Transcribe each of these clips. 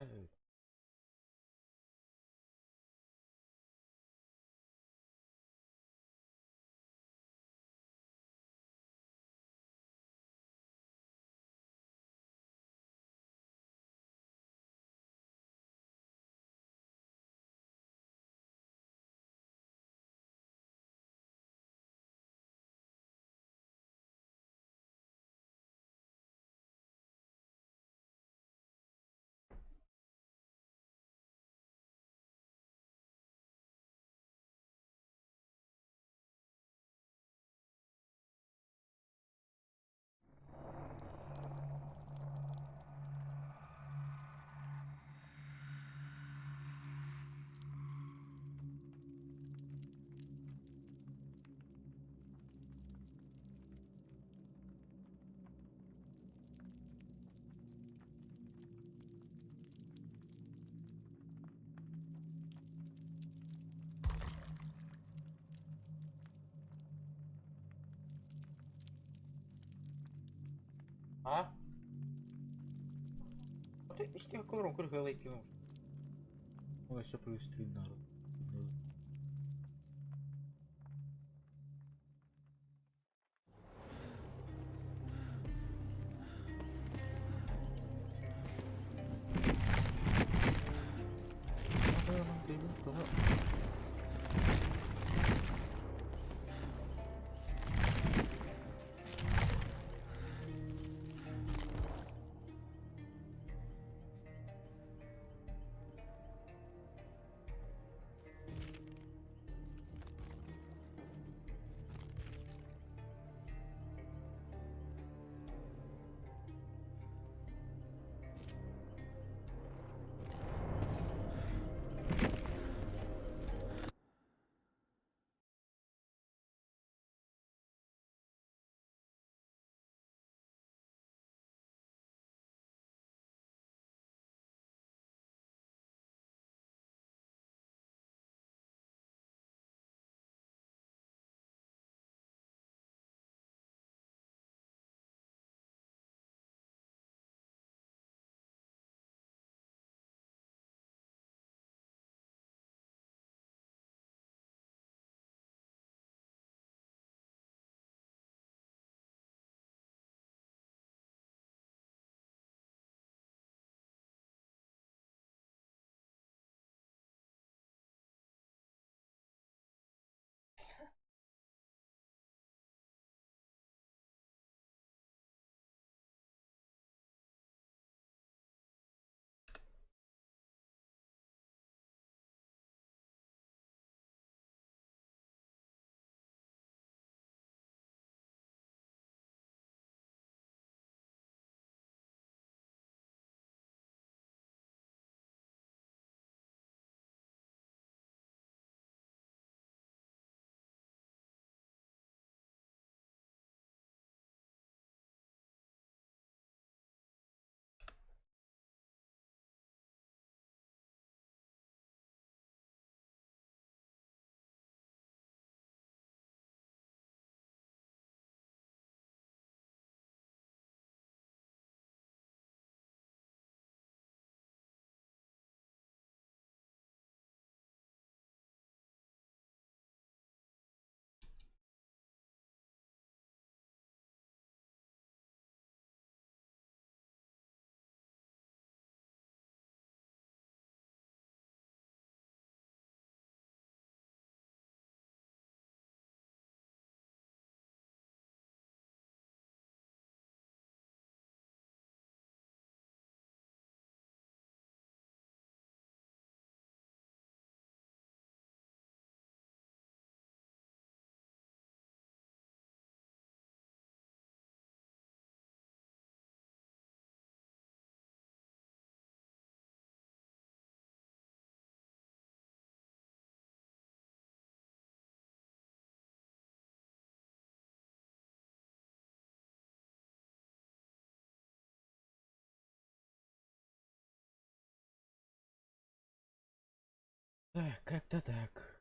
Э, А? Исти колорун кыргылайкы. Ой, все плюс 3 народ. Так, как-то так.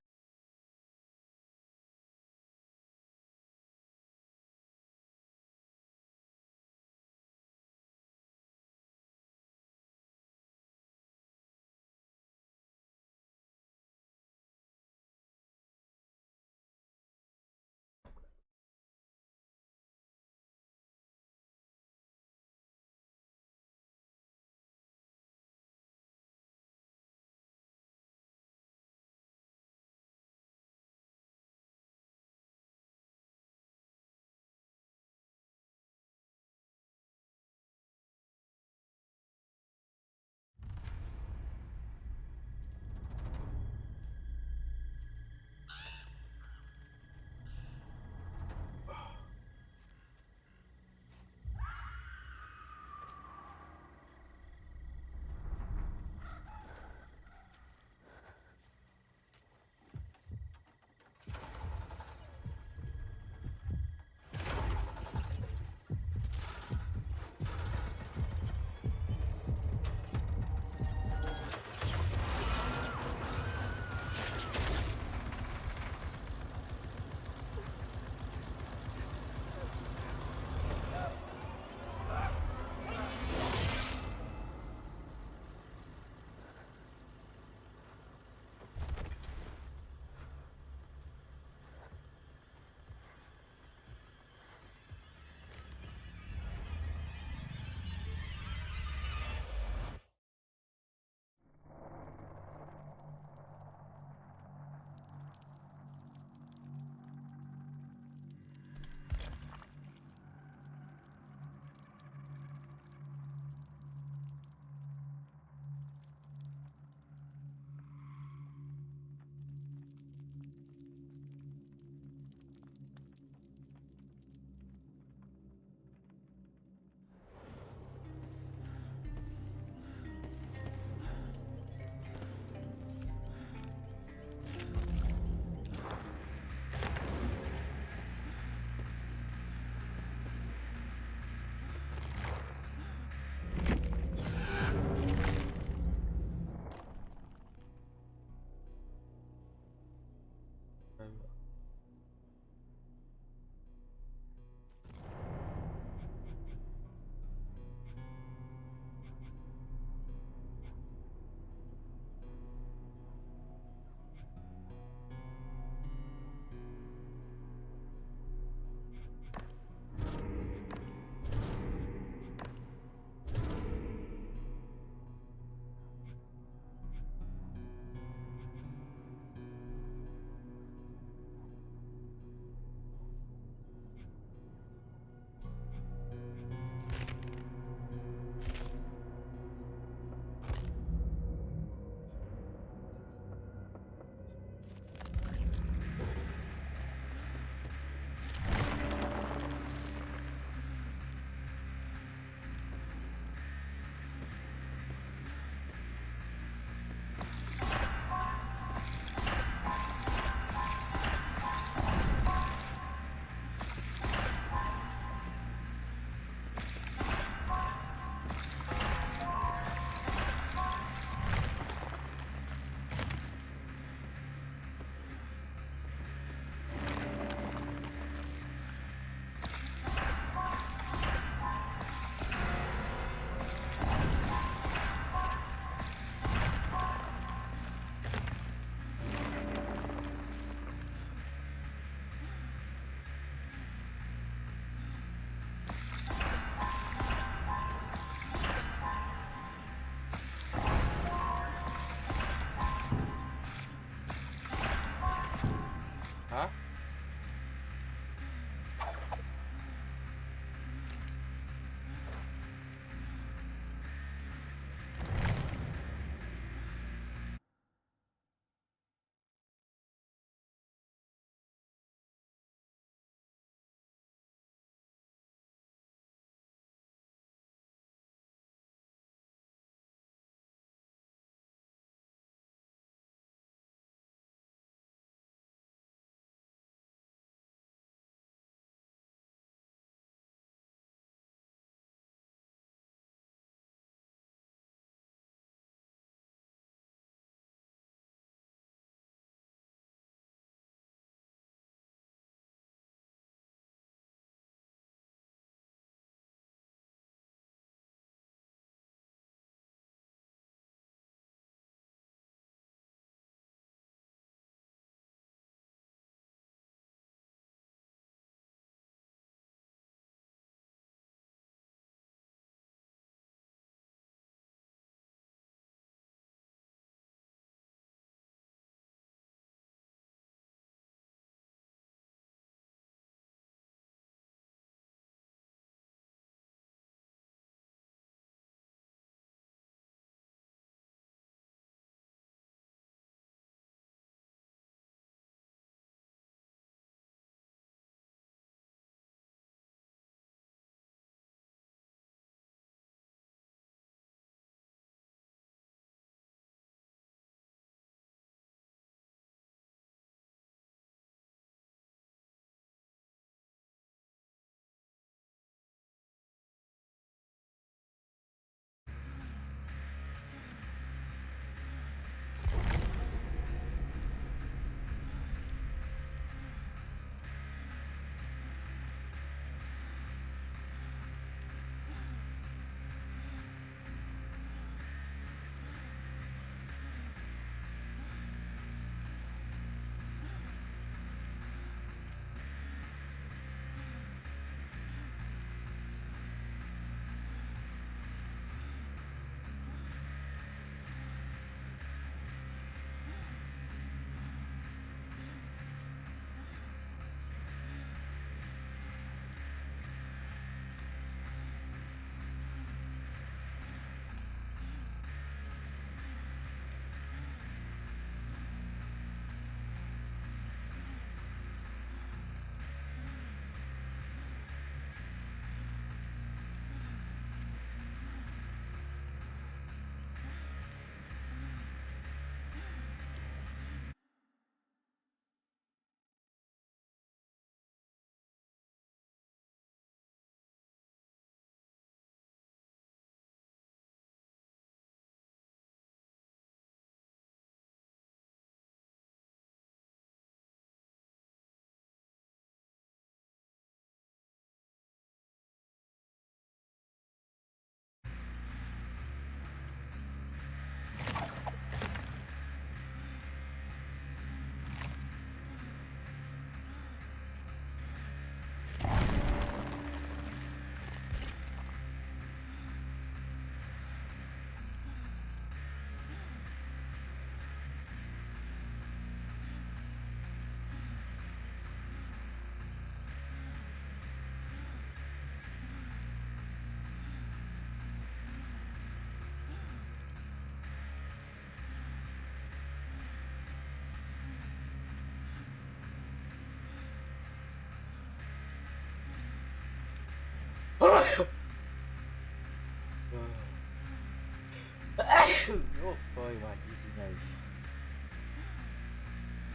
Твою мать, извиняюсь.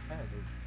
Э, ну.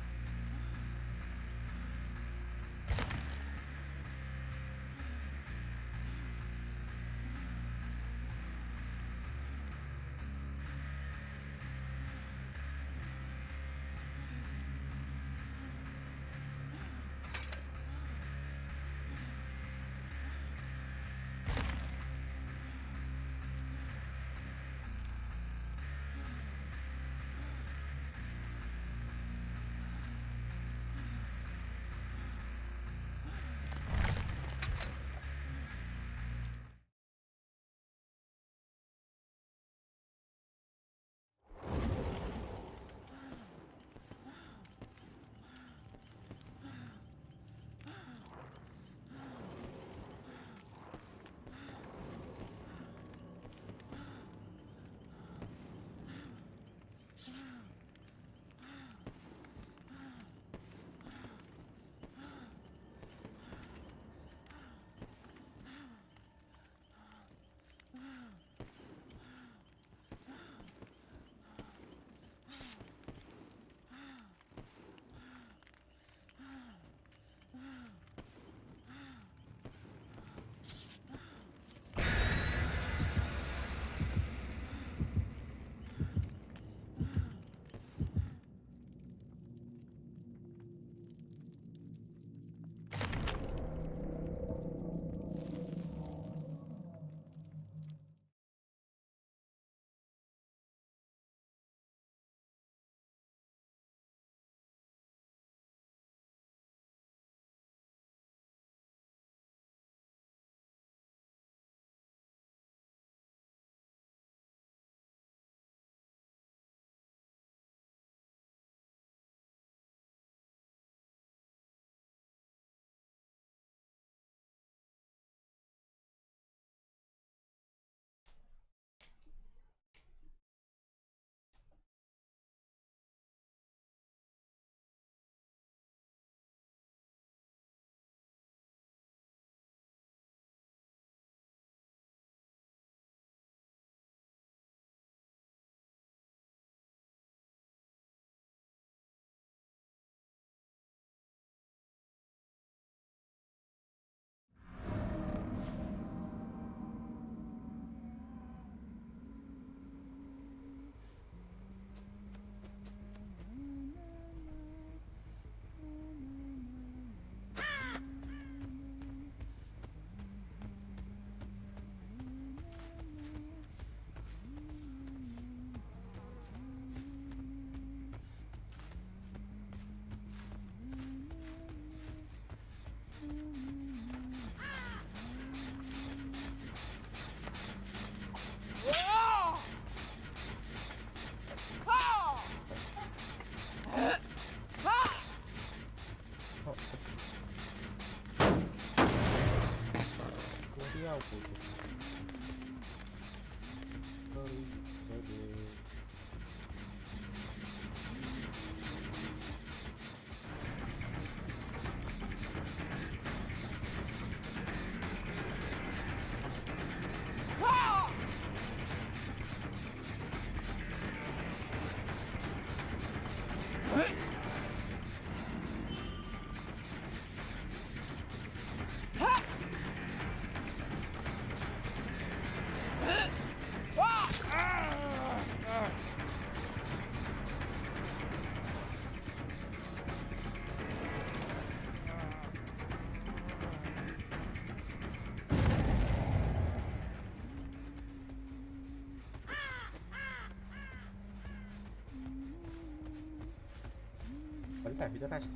Бля, пидорасти.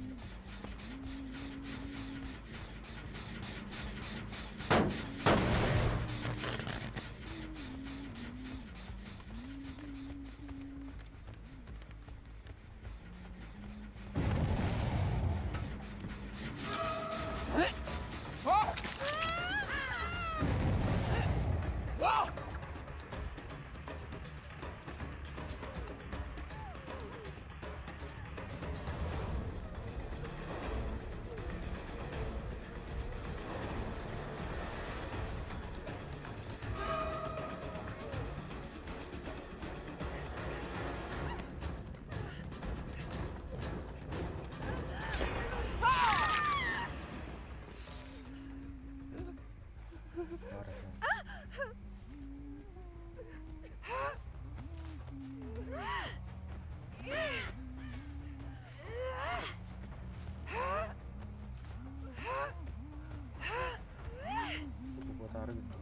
Баар этэ. Куотаары гынна.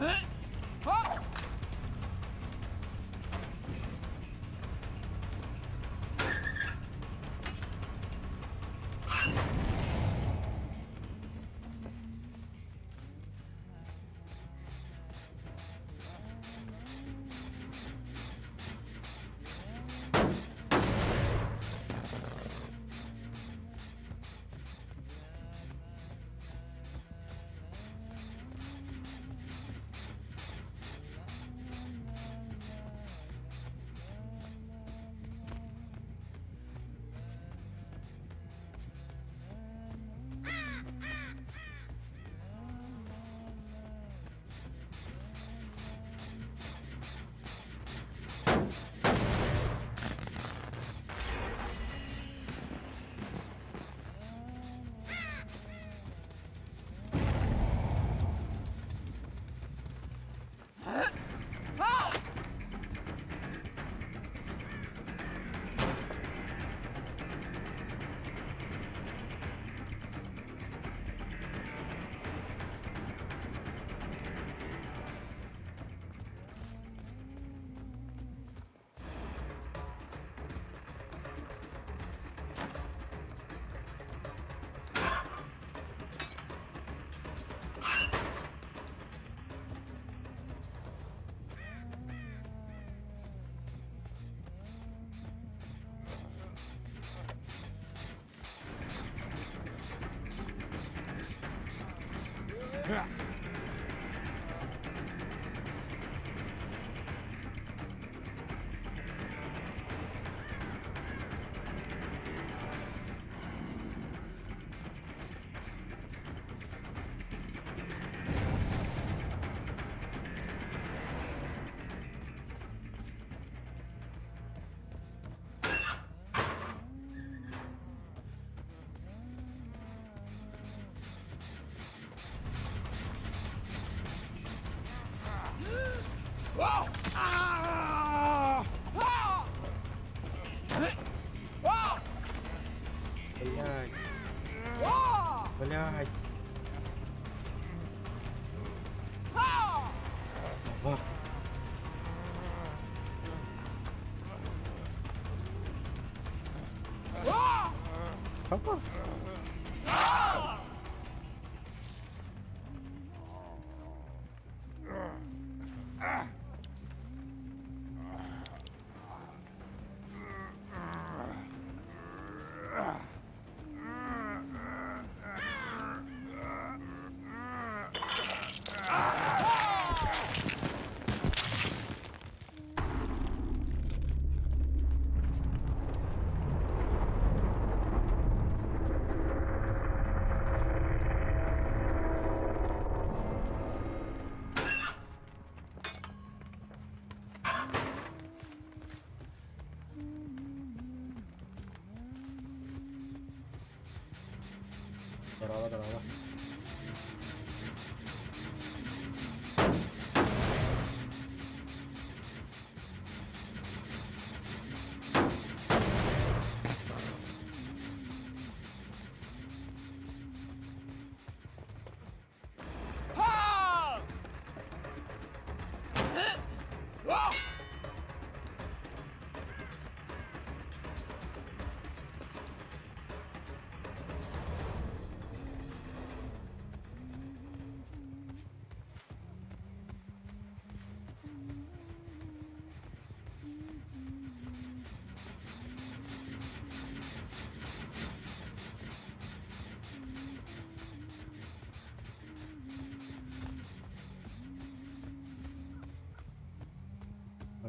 Блять. Блять. Таба. Таба. Дорообо, дорообо.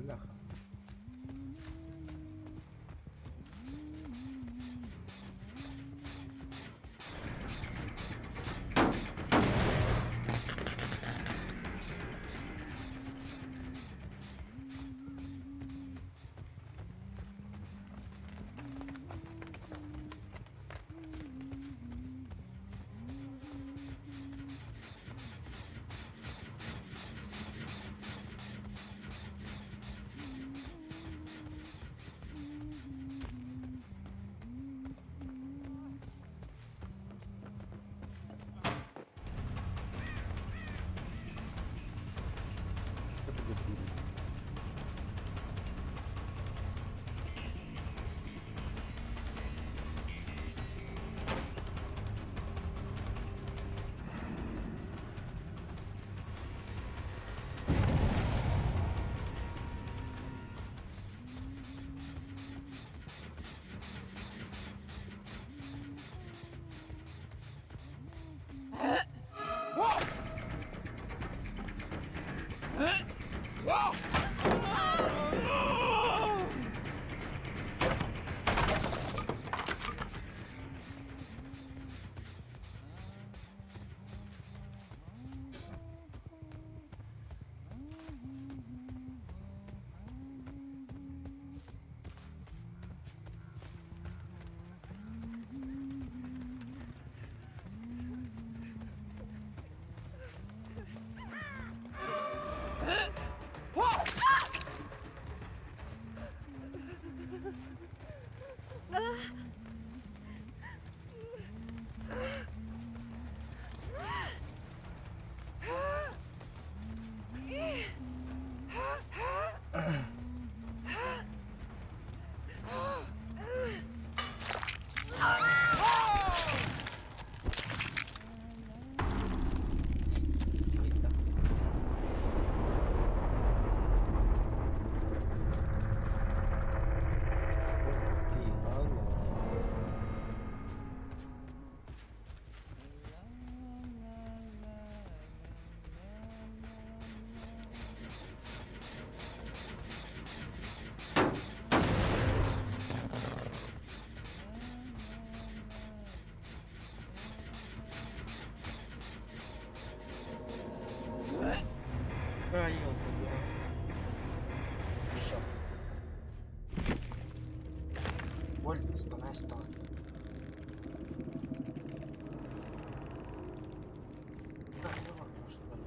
Бляха.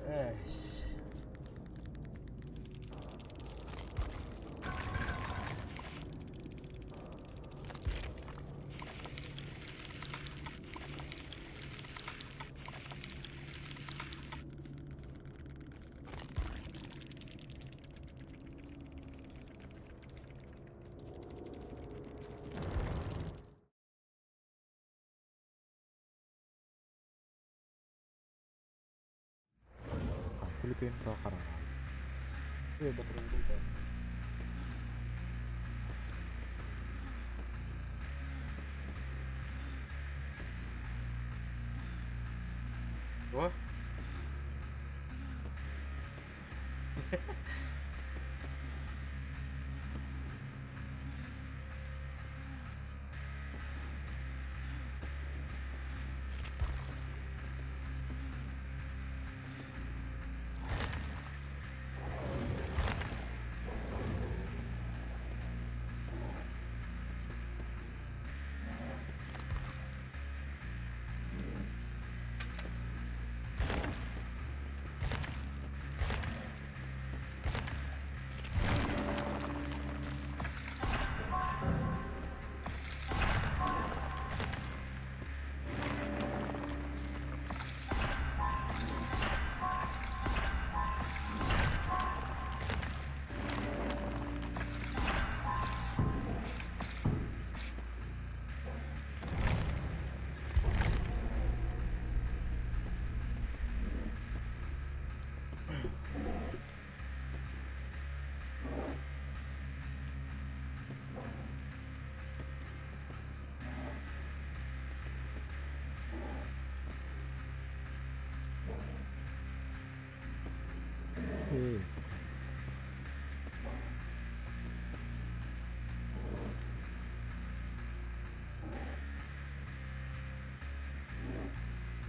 Эс. Түлүпүөн тура хараҥа. О?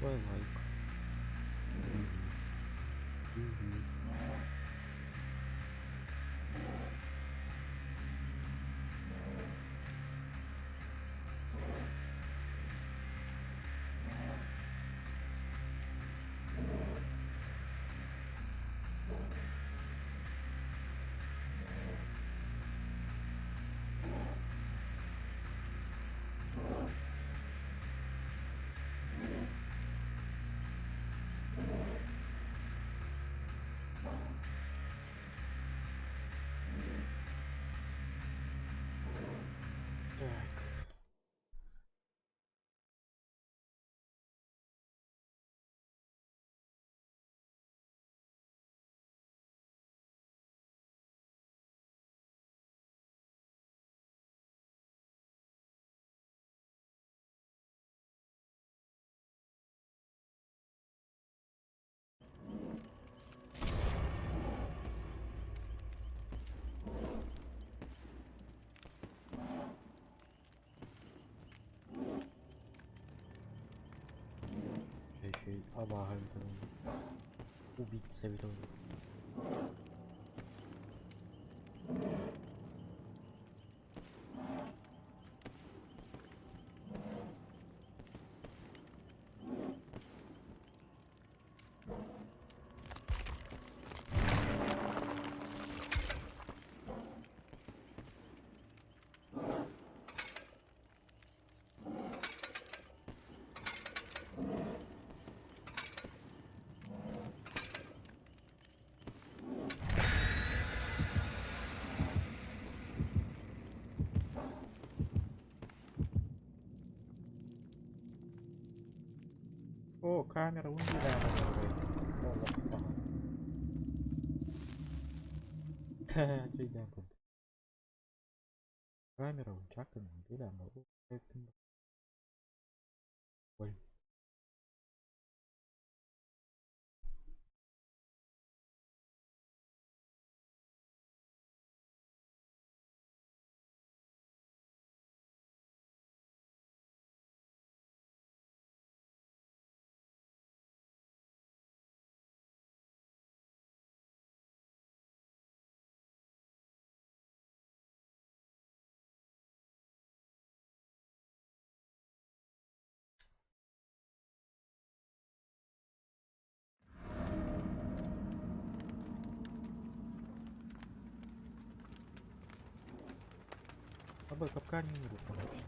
Ой, лайк. Мгм. Так. Еще и абааһы эбитэ буолла. Убийца эбитэ буолла. О, камера Олох даҕаны. Өйдөөн көрдүм. Камера Ой. Абы капкане не могу помочь.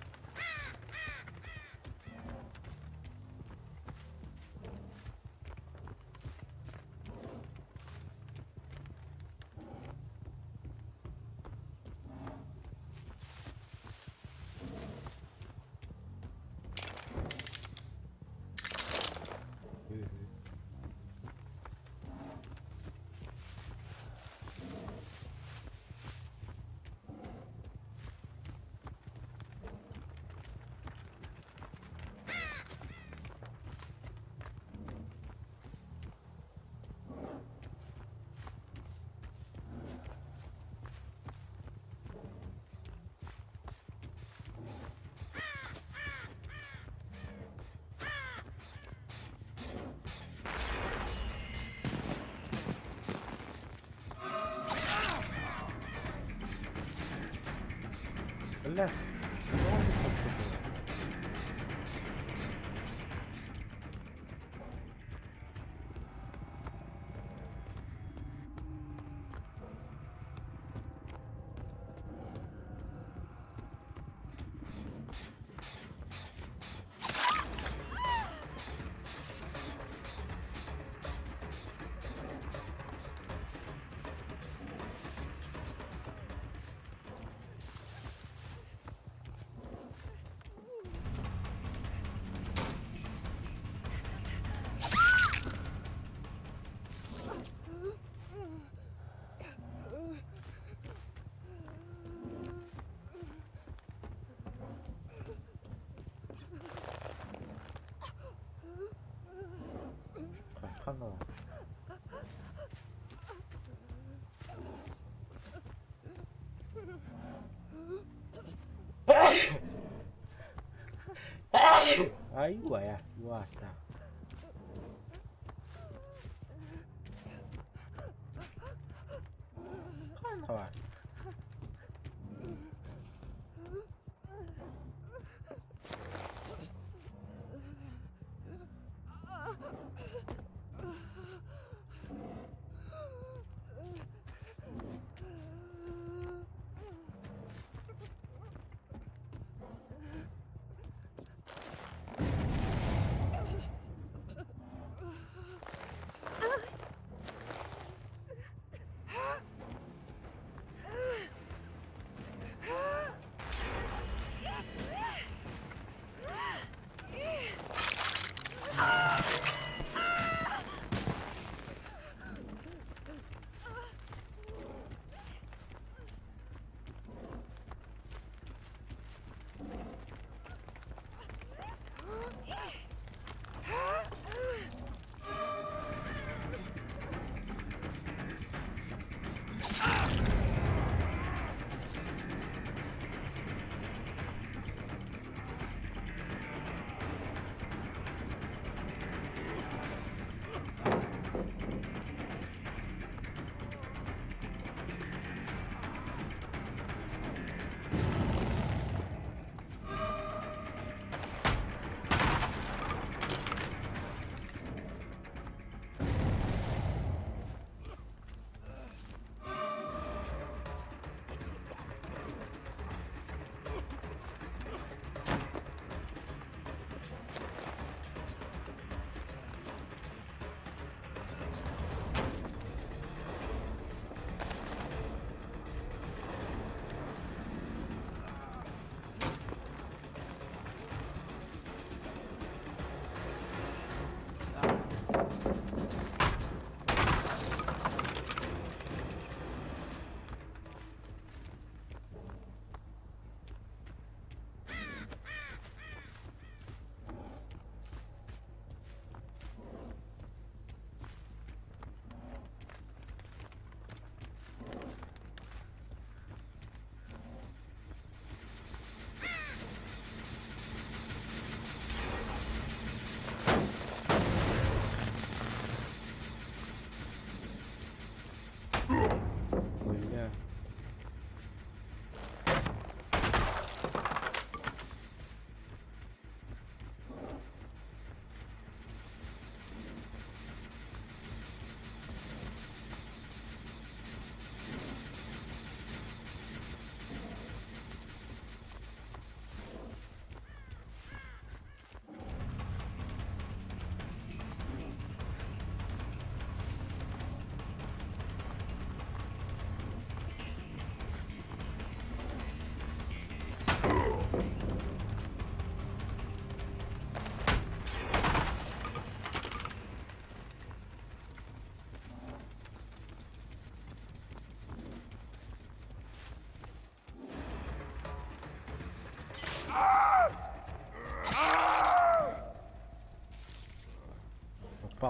Бля, тоҕо бүппэккэ Ханна Айуая, уата. Ханна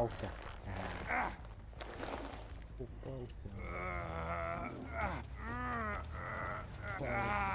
Попался. Попался. Попался.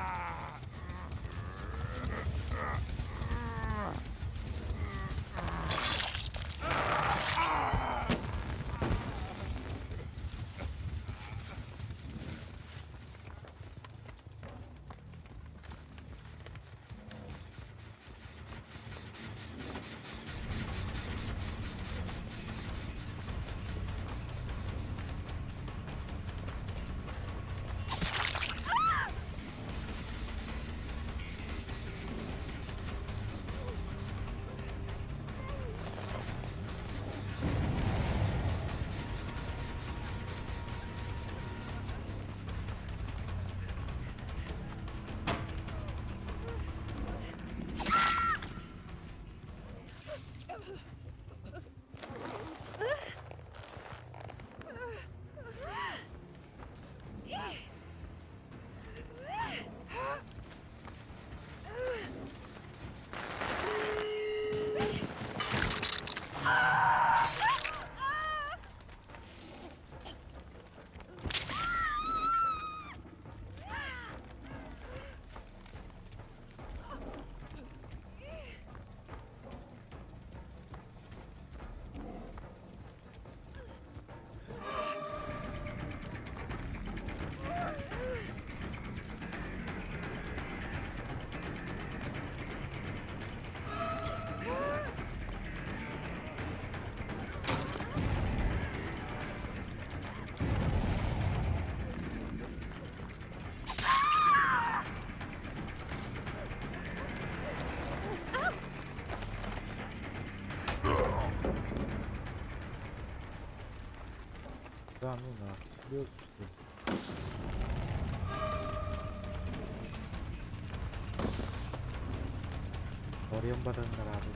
Да ну нахуй, серьезно что ли? Соруйан батыннараары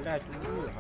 Блять, уга.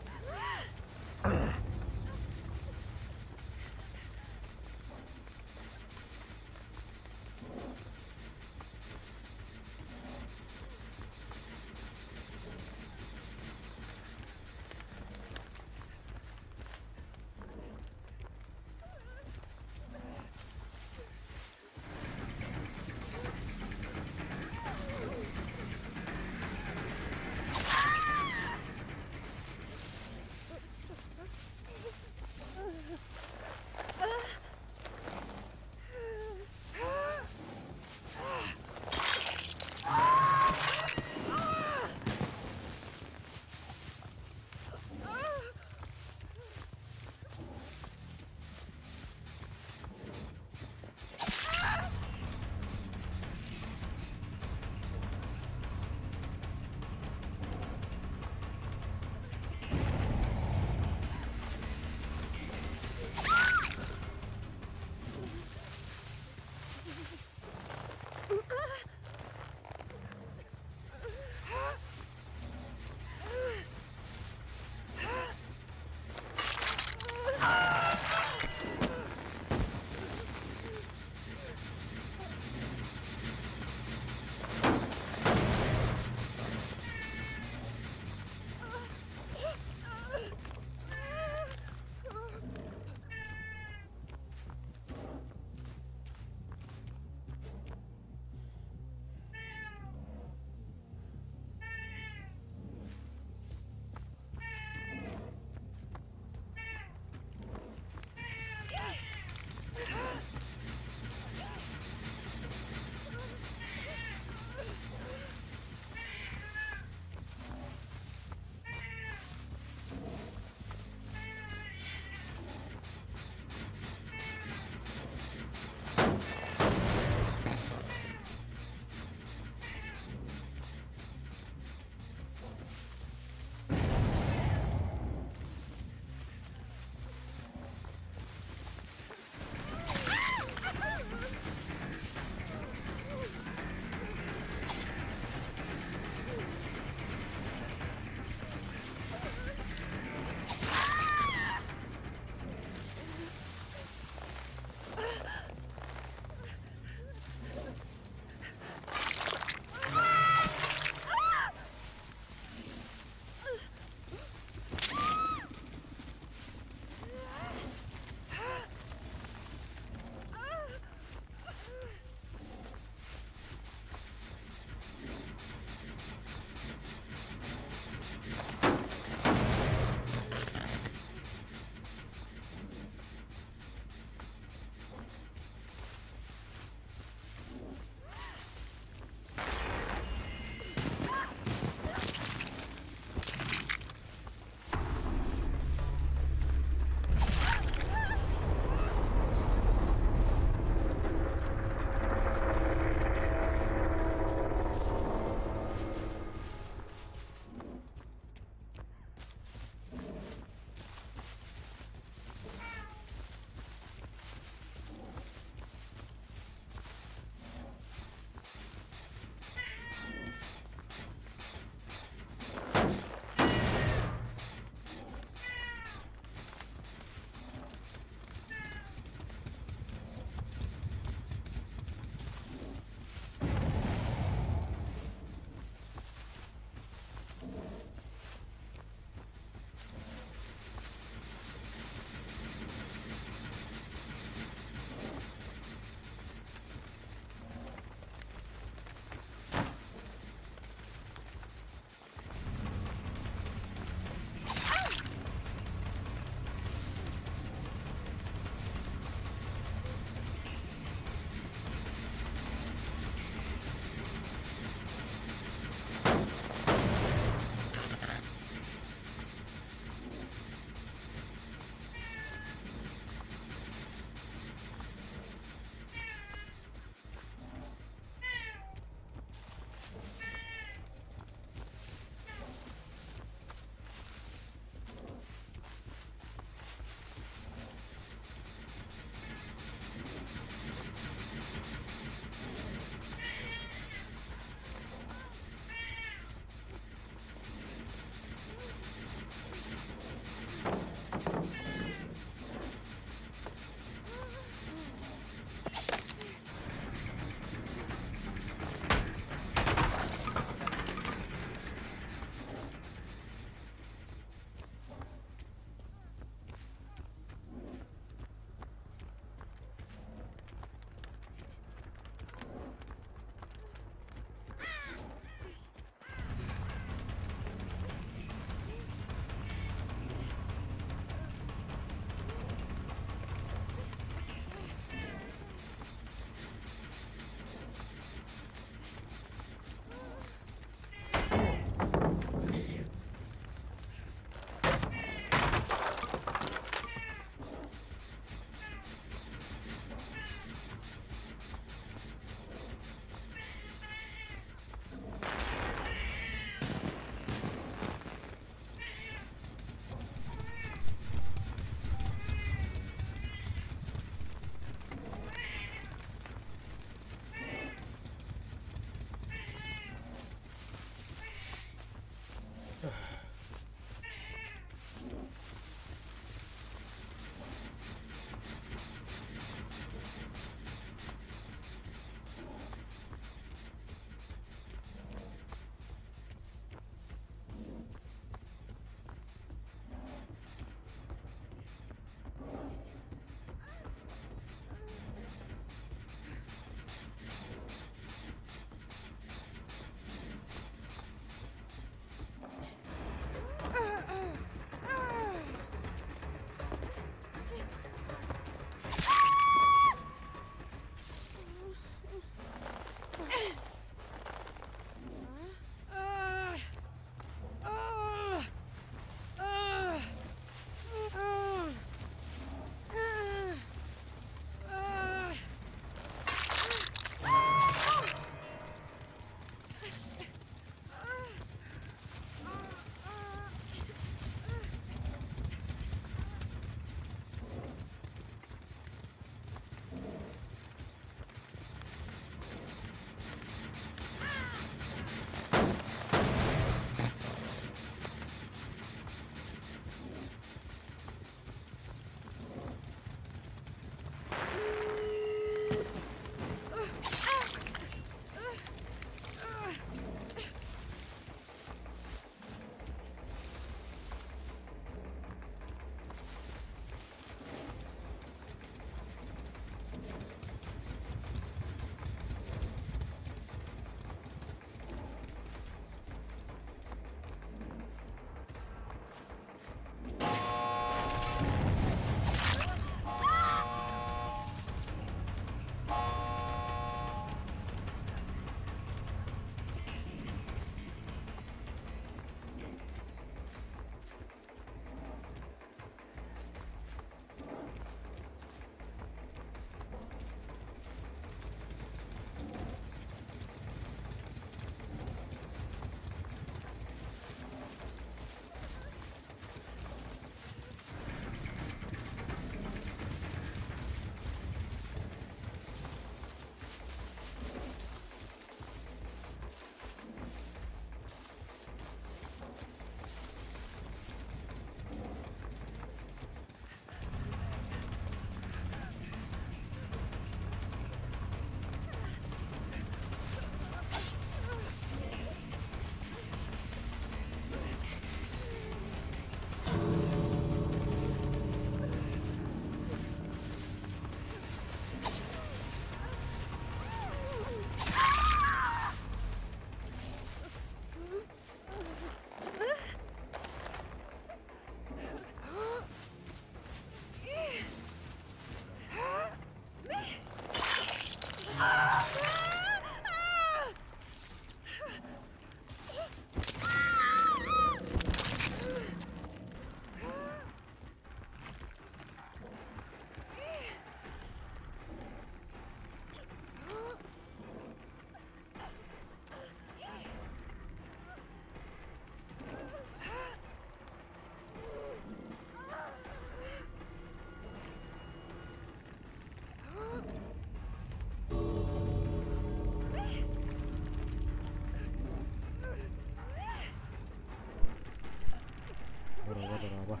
Дорообо, дорообо.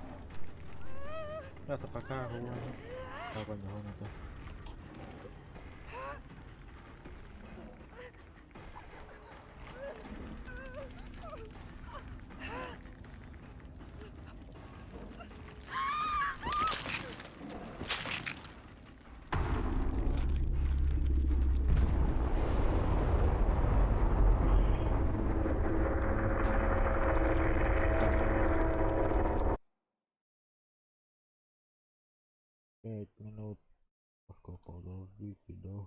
Это пока это. 5 минут. Немножко подождите, да?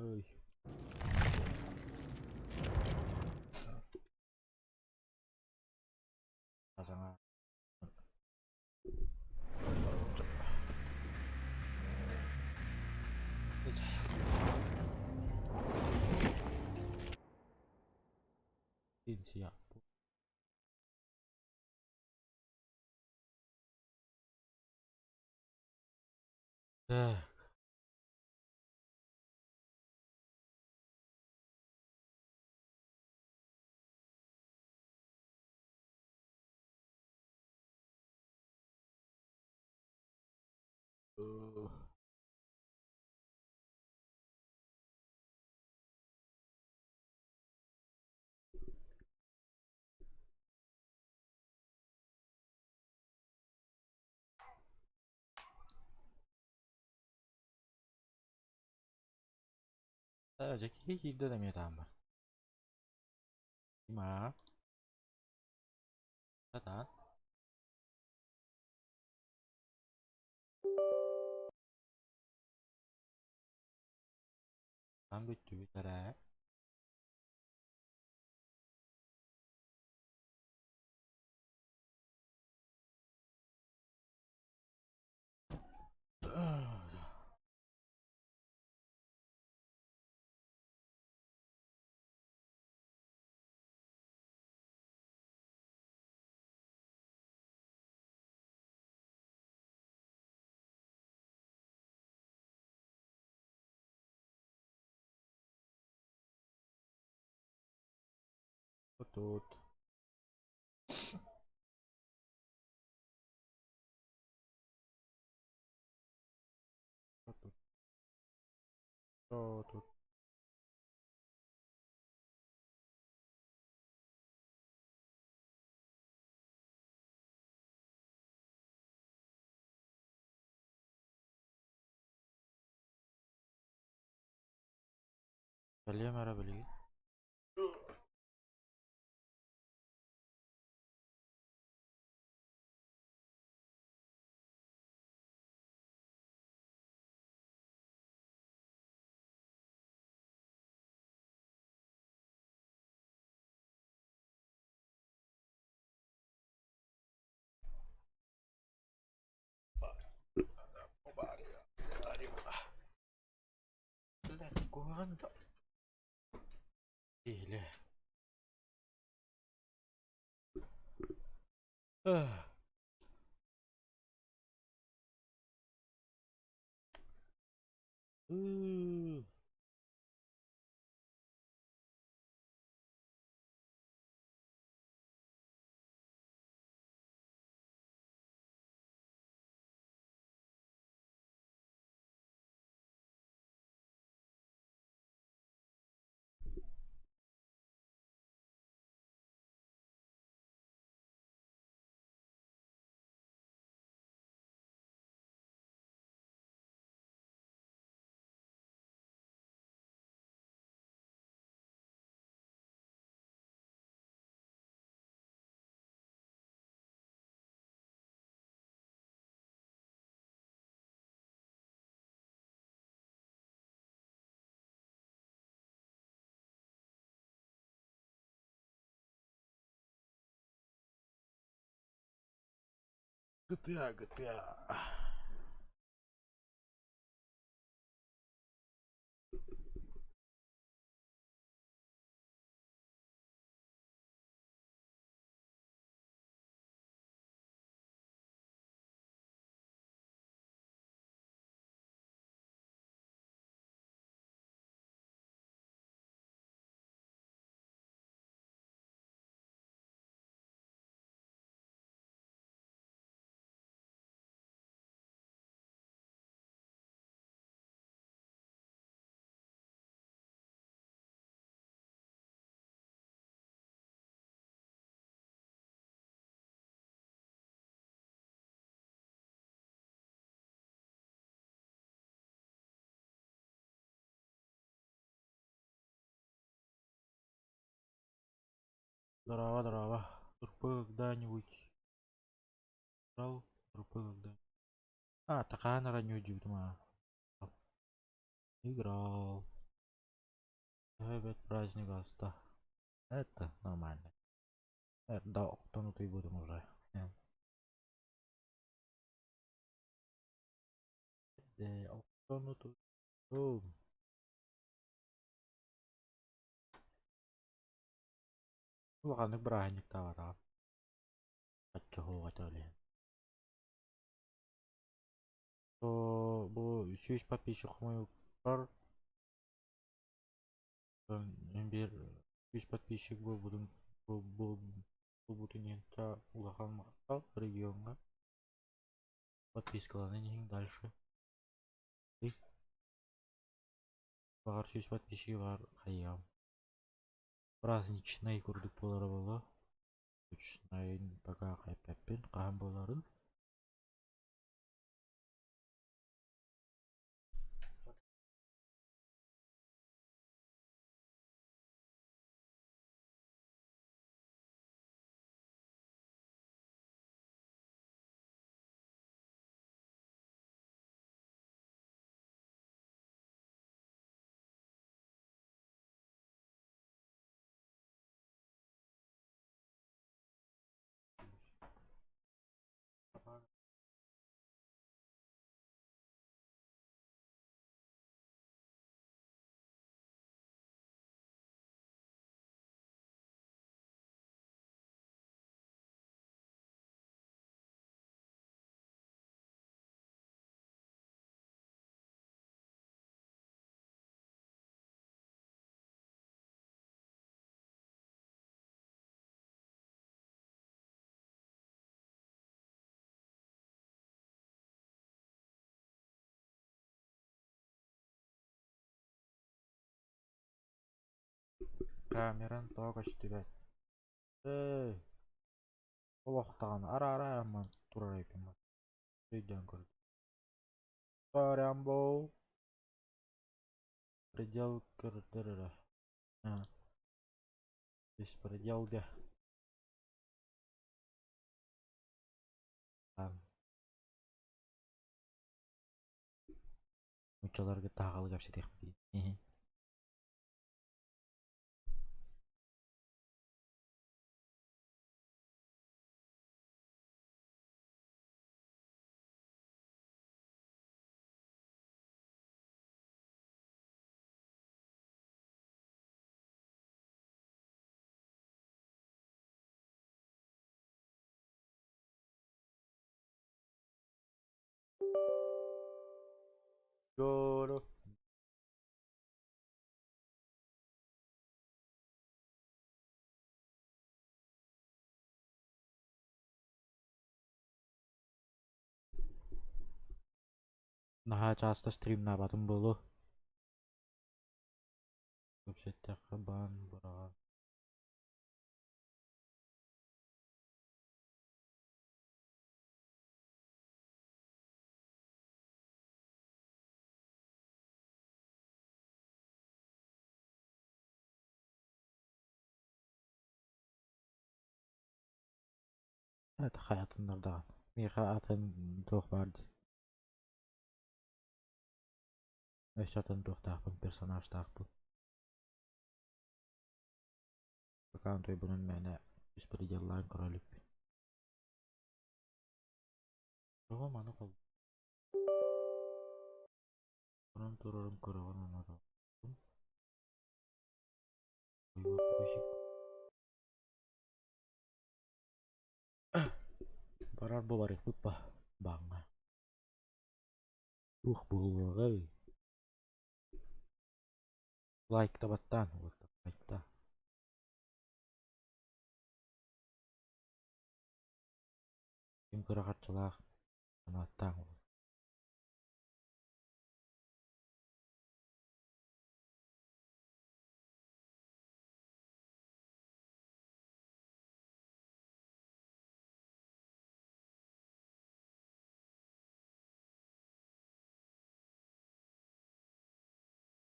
Ой. Саҥа Так. Дьэ киһи киирдэ да эмиэ таан бар. Тима. Татаан. Таан бүттүбүт эрэ. Тут. Тут. Тут. Кэлиэм эрэ билигин. Куһаҕан да Киһилэ. GTA, GTA. Здорово, здорово. РП когда-нибудь играл? РП когда? А, такая на раннюю а. Играл. Төһө праздник ааста. Это нормально. Эрдэ охтон утуйбутум уже. Эрдэ охтон утуйбутум. Улаханнык бырааһынньыктаабатаҕым. Оччоһуоҕа этэ ол иһин. Бу 100 подписчик хомуйбуппар мин биир 100 подписчик буолбутун буолбутун иһин улахан махтал региоҥҥа. Подпискаланан иһиҥ дальше. Баҕар 100 подписчик баар хайыам. Праздничнай курдук буолара буолуо. Точнай пока хайппаппын хаһан буоларын. Камеран тоҕо көстүбэт? Эй, олох даҕаны араара турар эбиппин өйдөөн көрдүм. Сорямбо предел көрдөр эрэ. Беспределга. Нууччаларга таһаҕалы кэпсэтиэхпит дии. Дьоро. Наһаа чааста стримнаабатым буолуо. Кэпсэттэххэ баан быраҕан. Это хайатыннар даҕаны. Миэхэ атын туох баар дии. Өссө атын туохтаахпын, персонажтаахпын. Аккаунтуйбунан мээнэ беспределлаан көрө иликпин. Тоҕо маны хол Онон турарын көрөҕүн онорон. Барар бу барыахпыт ба бааҥҥа. Туох буолуоҕай? Лайкта баттаан, лайкта. Ким кыра харчылаах анааттаан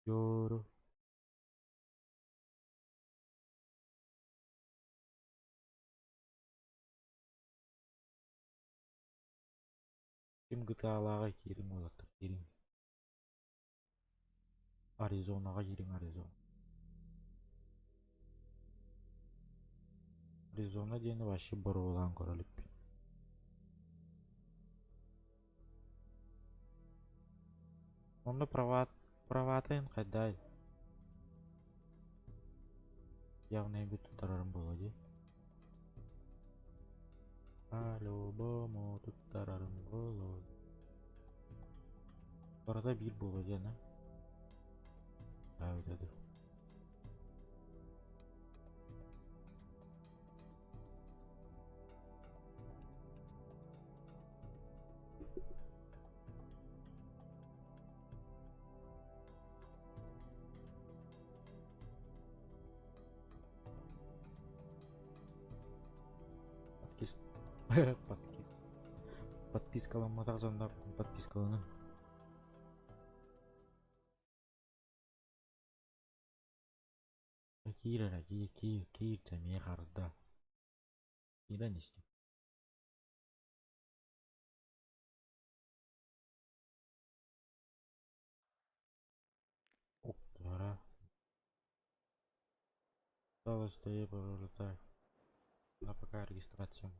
Дьоро. Ким гытаалааҕый киириҥ уолаттар киириҥ. Аризонаҕа киириҥ Аризона. Аризона диэни вообще боруобалаан көрө иликпин. Онно права праватын хайдай? Явно эбит туттарарым буолуо дии. По-любому туттарарым буолуо. Барыта биир буолуо диэн а? Да, это Подпис... Подпис... Подпискаламматах дьоннор подпискаланыҥ. Киир эрэ, киир, киир, киир, эмиэ харда. Киирэн истим. Уктара. Осталось так. На пока регистрация.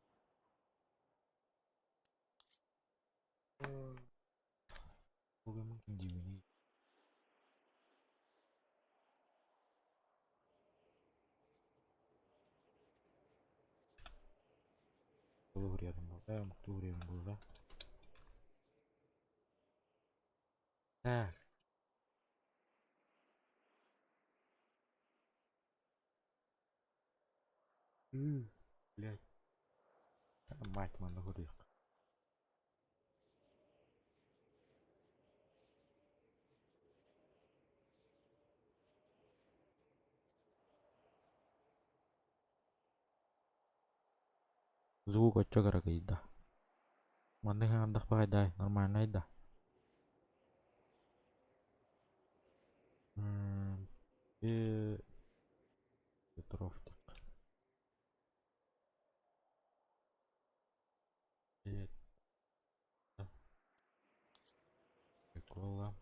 Mungkin di Тугуруйарым буолла, Так. Блядь. Мать манна хоруйах. Звук оччо кыракыйда. Маннык хаҥардахпа дай, нормальнай да. Петров Это Прикола.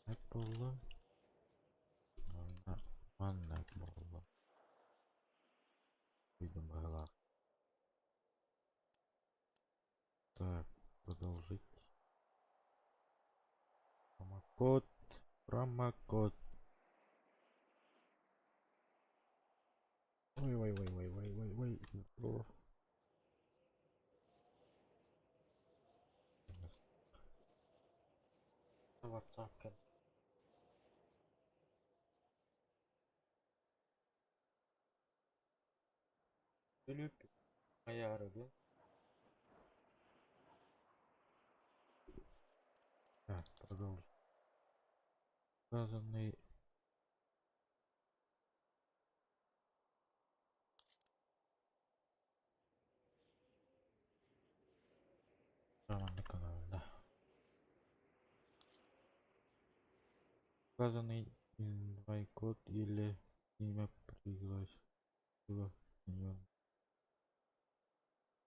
Apple. Манна буолла. Выйдем быһыылаах. Так, продолжить. Промокод. Промокод. Ой, ой, ой, ой, ой, ой, ой. WhatsApp. Филипп моя да? Так, продолжим. Указанный на канал, да. Указанный код или имя пригласила.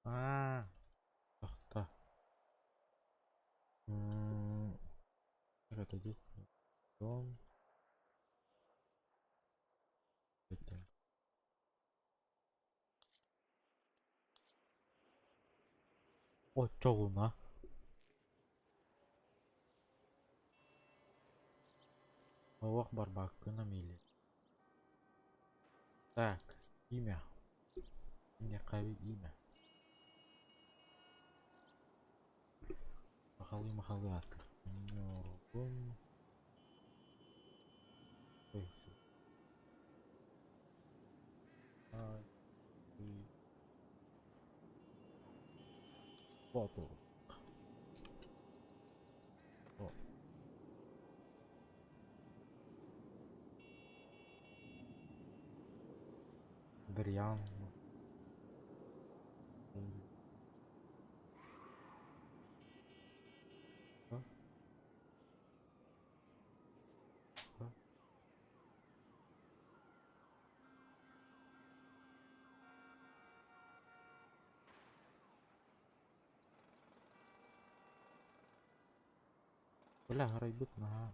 А, тохто. Это здесь. Дом. Это. Оччоҕуна. Олох барбаккын Амели. Так, имя. Имя имя. Махалы махалы атлах. Ой, А, и... Фото. О. Дарьян. А? А? Бля, харайбыт наһаа.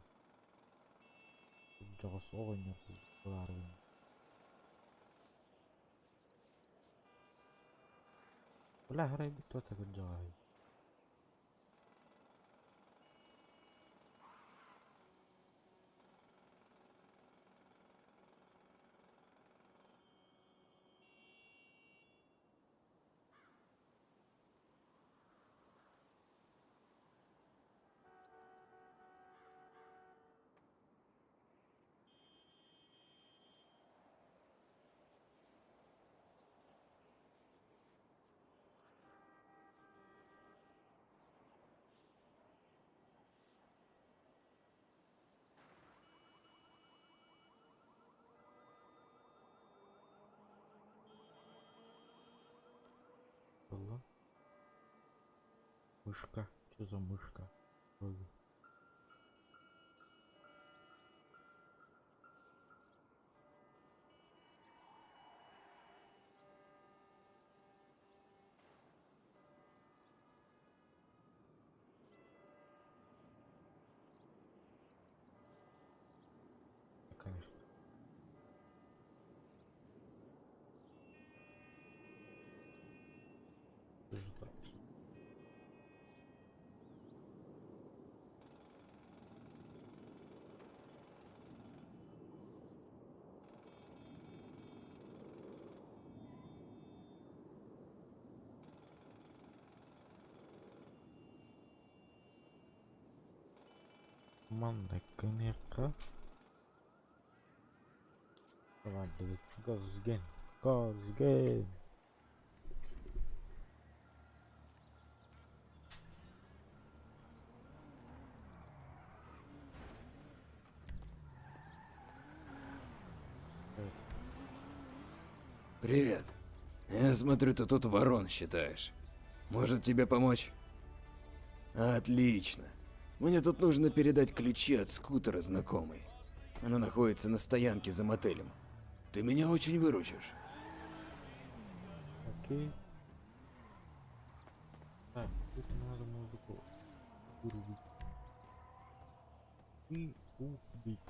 Дьоҕус оҕонньор. Буолаары Бля, арай кто-то кырдьаҕаһый. Было. Мышка. Что за мышка? Вроде. Конечно. Ждать. Манна гыныахха. Давай, газген, газген. Evet. Привет. Я смотрю, ты тут ворон считаешь. Может, тебе помочь? Отлично. Мне тут нужно передать ключи от скутера знакомой. Она находится на стоянке за мотелем. Ты меня очень выручишь. Окей. Так, тут надо музыку вырубить. И убить.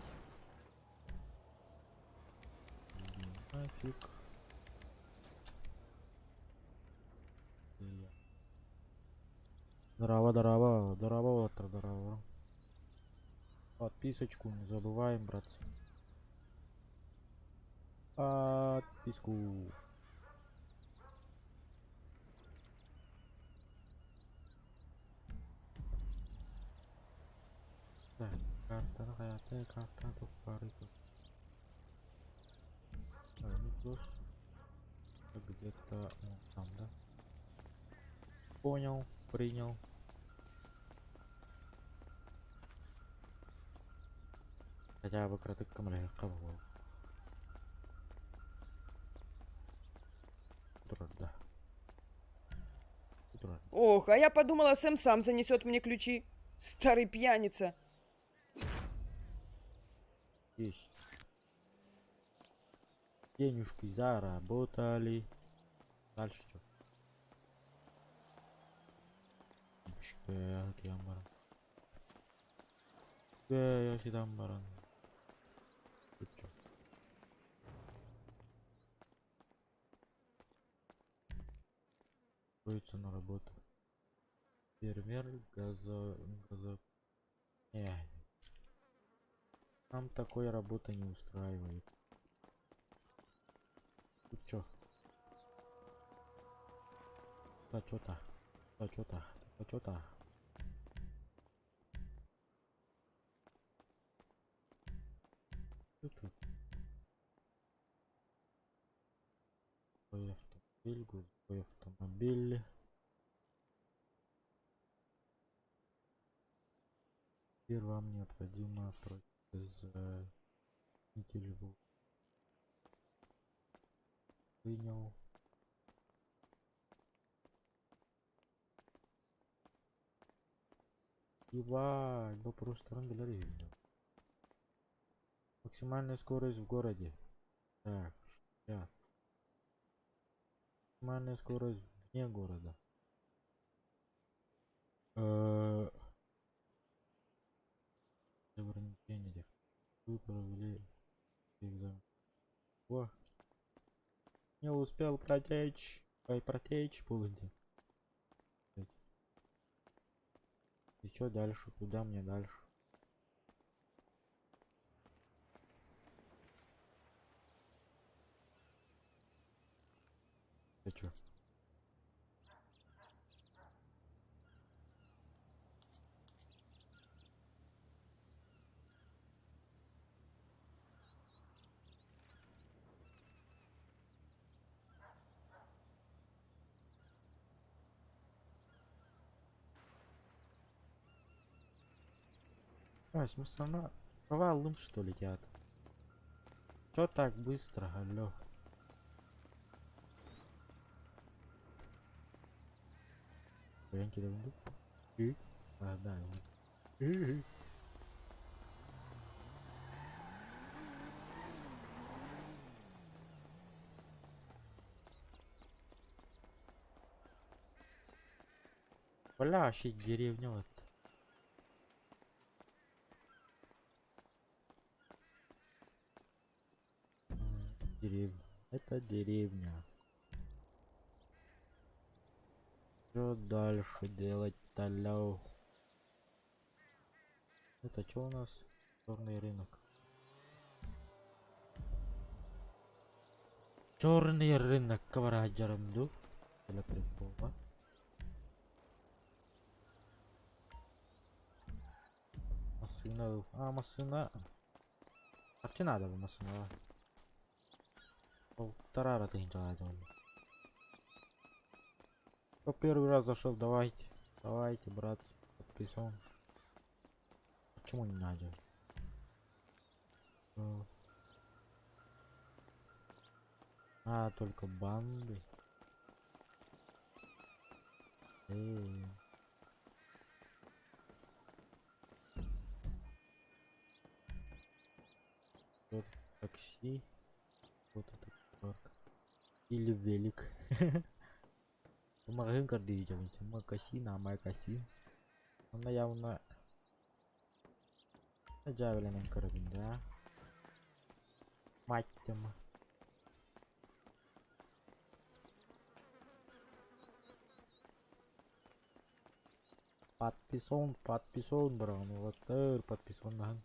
Нафиг. Я. Здорово, здорово, здорово, здорово. Подписочку не забываем, братцы. Подписку. Так, карта хайата, карта тупарыка. Ну плюс где-то ну, там, да? Понял, принял. Хотя бы кратык кого. Да. Ох, а я подумала, Сэм сам занесет мне ключи. Старый пьяница. Есть. Денежки заработали. Дальше что? Баран. Тут чё? Устроиться на работу. Фермер, газо... газо... Не. Нам такой работа не устраивает. Тут чё? Да чё-то. Да чё-то. Да чё-то. Что тут? Грузовой автомобиль, грузовой автомобиль. Теперь вам необходимо производитель принял. Ебать, вопрос билер Максимальная скорость в городе. Так, 60. Максимальная скорость вне города. Ограничения. Вы провели экзамен. успел протечь. Ой, протечь полностью. И что дальше? Куда мне дальше? Ты чё? А, смысл Провалым, что ли, летят? Чё так быстро, алло? И? А, да. Бля, вообще деревня вот. Деревня. Это деревня. Что дальше делать-то, алло? Это что у нас? Черный рынок. Черный рынок Кавараджарамду. Для предпола. Машина. А, машина. А что надо машина? Полтора раза Кто первый раз зашел, давайте. Давайте, брат, подписан. Почему не надо? А, только банды. Эй. Вот такси. Вот это парк. Или велик. Магазин кардиевич, макасин, а макасин. Она явно Джавелин карабин, да? Мать тема. Подписон, подписон, брат. Ну вот, подписон на.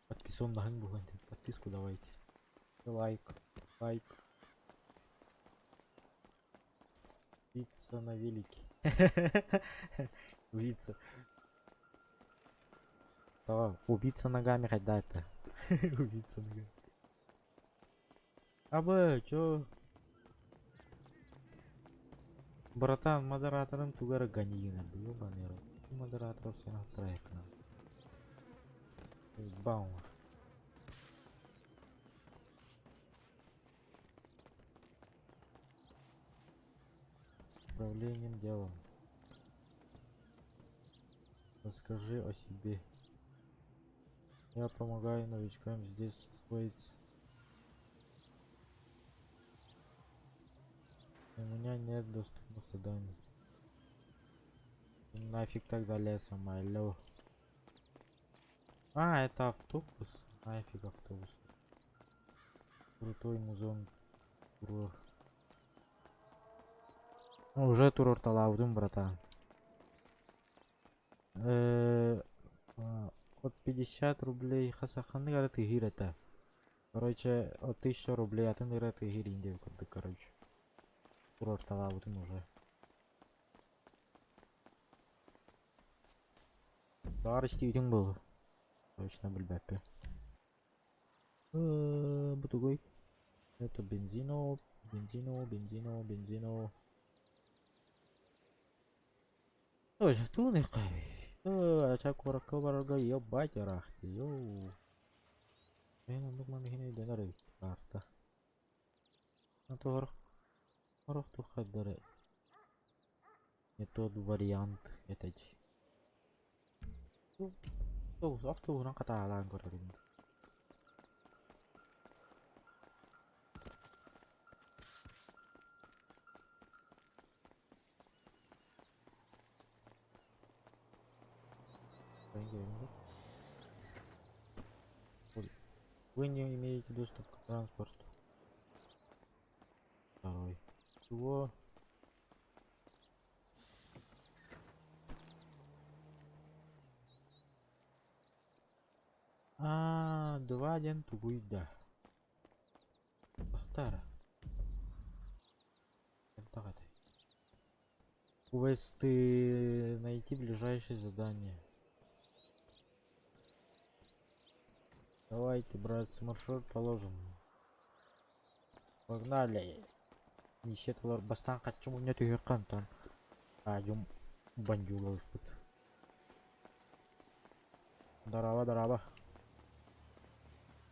Подписон на подписку давайте. Лайк, лайк. Пицца на велике. Убиться. Давай, убиться ногами хоть да это. Убиться ногами. Абы, чё? Братан, модератором тугара гони надо, ёбаный рот. Модераторов все на троих надо. Бау. Управлением делом. Расскажи о себе. Я помогаю новичкам здесь освоиться. У меня нет доступных заданий. Нафиг тогда лесом, алло. А, это автобус? Нафиг автобус. Крутой музон. Тур. Ну, уже тур талаудым, братан. От 50 рублей хасаханы говорят игир это. Короче, от 1000 рублей, а ты говорят игир индию, короче. Курорт талаудым уже. Барысти был. Точно бульбепе. Бутугой. Это бензино, бензино, бензино, бензино. Ой, туны кави. Ой, куракка барга ебать рахти. Йоу. Мен ондук маны денер карта. А то орох тухадары. Не тот вариант этот. Автобус катаалаан көрөрүм. Вы не имеете доступ к транспорту. Чего? А, два диэн тугуй да? Тахтара. Хайдах этэй? Квесты найти ближайшее задание. Давайте, братцы, маршрут положим. Погнали. Нищеталар бастаан хаччы мунньа түһүөххэ онтон аадьум бандьууласпыт. Дорообо, дорообо.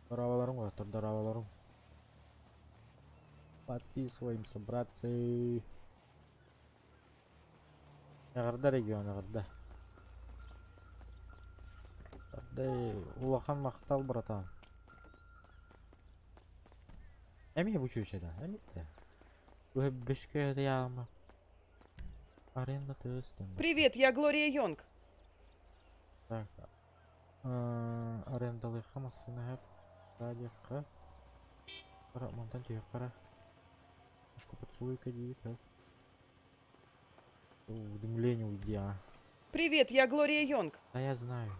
Дорооболоруҥ уолаттар, дорооболоруҥ. Подписываемся, братцы. Эҕэрдэ регион, эҕэрдэ. Эҕэрдэ, улахан махтал, братан. Эмиэ бу чүөчэ да, эмиэ да. Бөскө яма. Аренда тестем. Привет, я Глория Йонг. Так. Арендалыахха массыына сөп. Радиохха. Хара, мантан түһүөххэ эрэ. Немножко поцелуй-ка диибит, сөп. Уведомление уйди, а. Привет, я Глория Йонг. Да я знаю.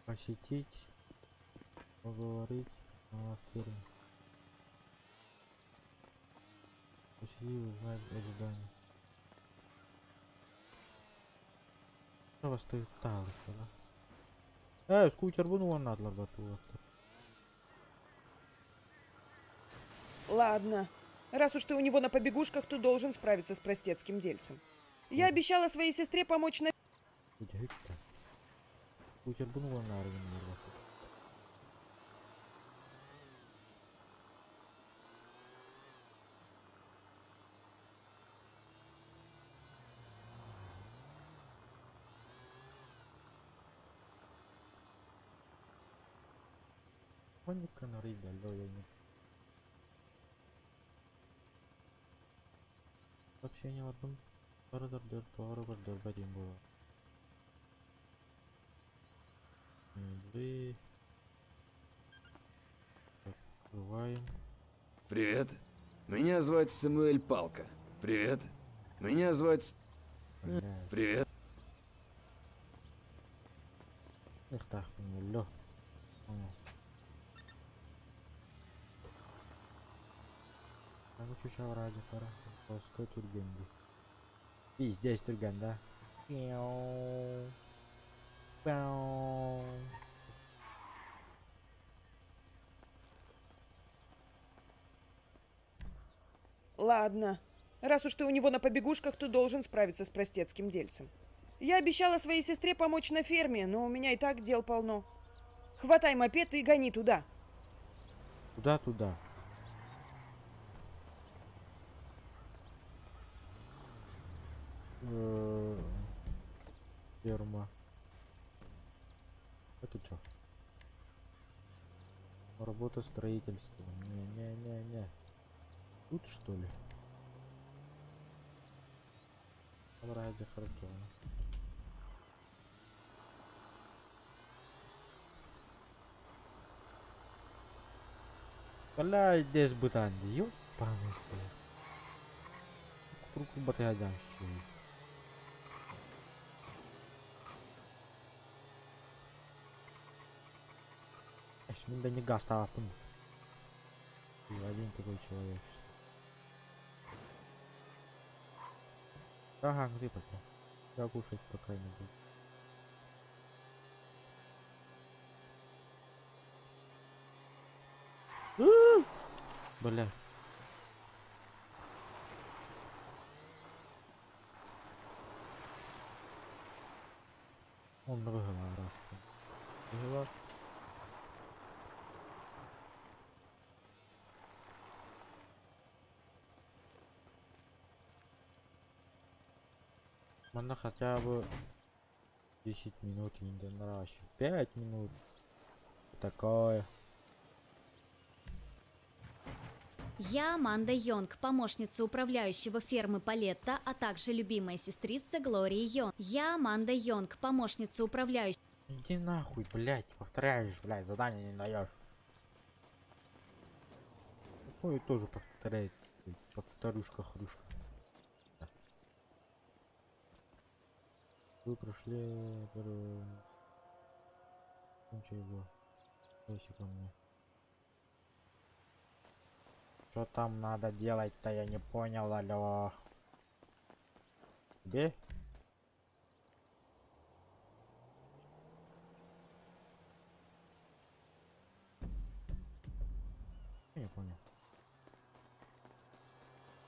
Посетить, поговорить о фирме. Посетить и узнать о задании. Что вас стоит да? Скутербун вон надо ларбату. Ладно. Раз уж ты у него на побегушках, то должен справиться с простецким дельцем. Я обещала своей сестре помочь на... Скутербун вон надо ларбату. Ханнык гынарый да, я не. Сообщение бардым. Барыдар тоҕо көрдөрбөт диэн буолар. Вы. Открываем. Привет. Меня звать Самуэль Палка. Привет. Меня звать... Блядь. Привет. Ыртаахпын өллө. Аны чуча ради пара. Баска түргэн дии. Пиздец түргэн да. Мяу. Мяу. Ладно. Раз уж ты у него на побегушках, то должен справиться с простецким дельцем. Я обещала своей сестре помочь на ферме, но у меня и так дел полно. Хватай мопед и гони туда. Куда туда? Ферма. Это чё? Работа строительства. Не-не-не-не. Тут что ли? Ради хорошо. Бля, здесь бытанди, ёбаный свет. Круг батыгадян все. Эш, мин да не газ таапын. И один такой человек. Ага, где пока? Я кушать пока не буду. Бля. Он выгнал раз. Выгнал. Манна хотя бы 10 минут наращивать. 5 минут. Такое. Я Аманда Йонг, помощница управляющего фермы Палетта, а также любимая сестрица Глории Йонг. Я Аманда Йонг, помощница управляющего... Иди нахуй, блядь, повторяешь, блядь, задание не даешь. Ой, тоже повторяет. Повторюшка, хрюшка. Да. Вы прошли первую... Кончи его. Дайте ко мне. Что там надо делать-то, я не понял, алло. Где? Я не понял.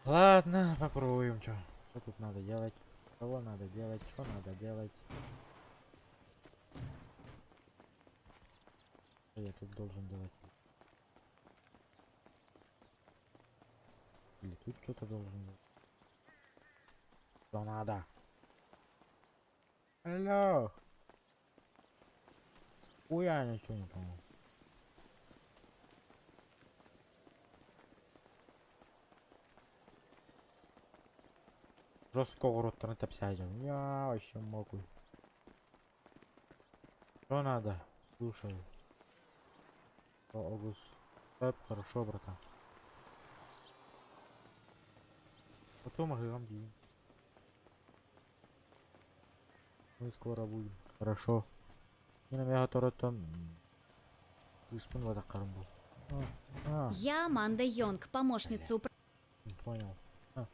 Ладно, попробуем, что. Что тут надо делать? Кого надо делать? Что надо делать? Что я тут должен делать? Или тут что-то должен делать? Что надо? Алло! Хуя ничего не понял. Жестко оҕуруоттарын тэпсээдьэм. Я вообще могу. Что надо? Слушаю. О, Огус. Эп, хорошо, братан. Потом агыгам дии. Мы скоро будем. Хорошо. Мин эмиэ соторуттан кыыспын батаххарым бу. А, Я Аманда Йонг, помощница управляющего. не понял. А.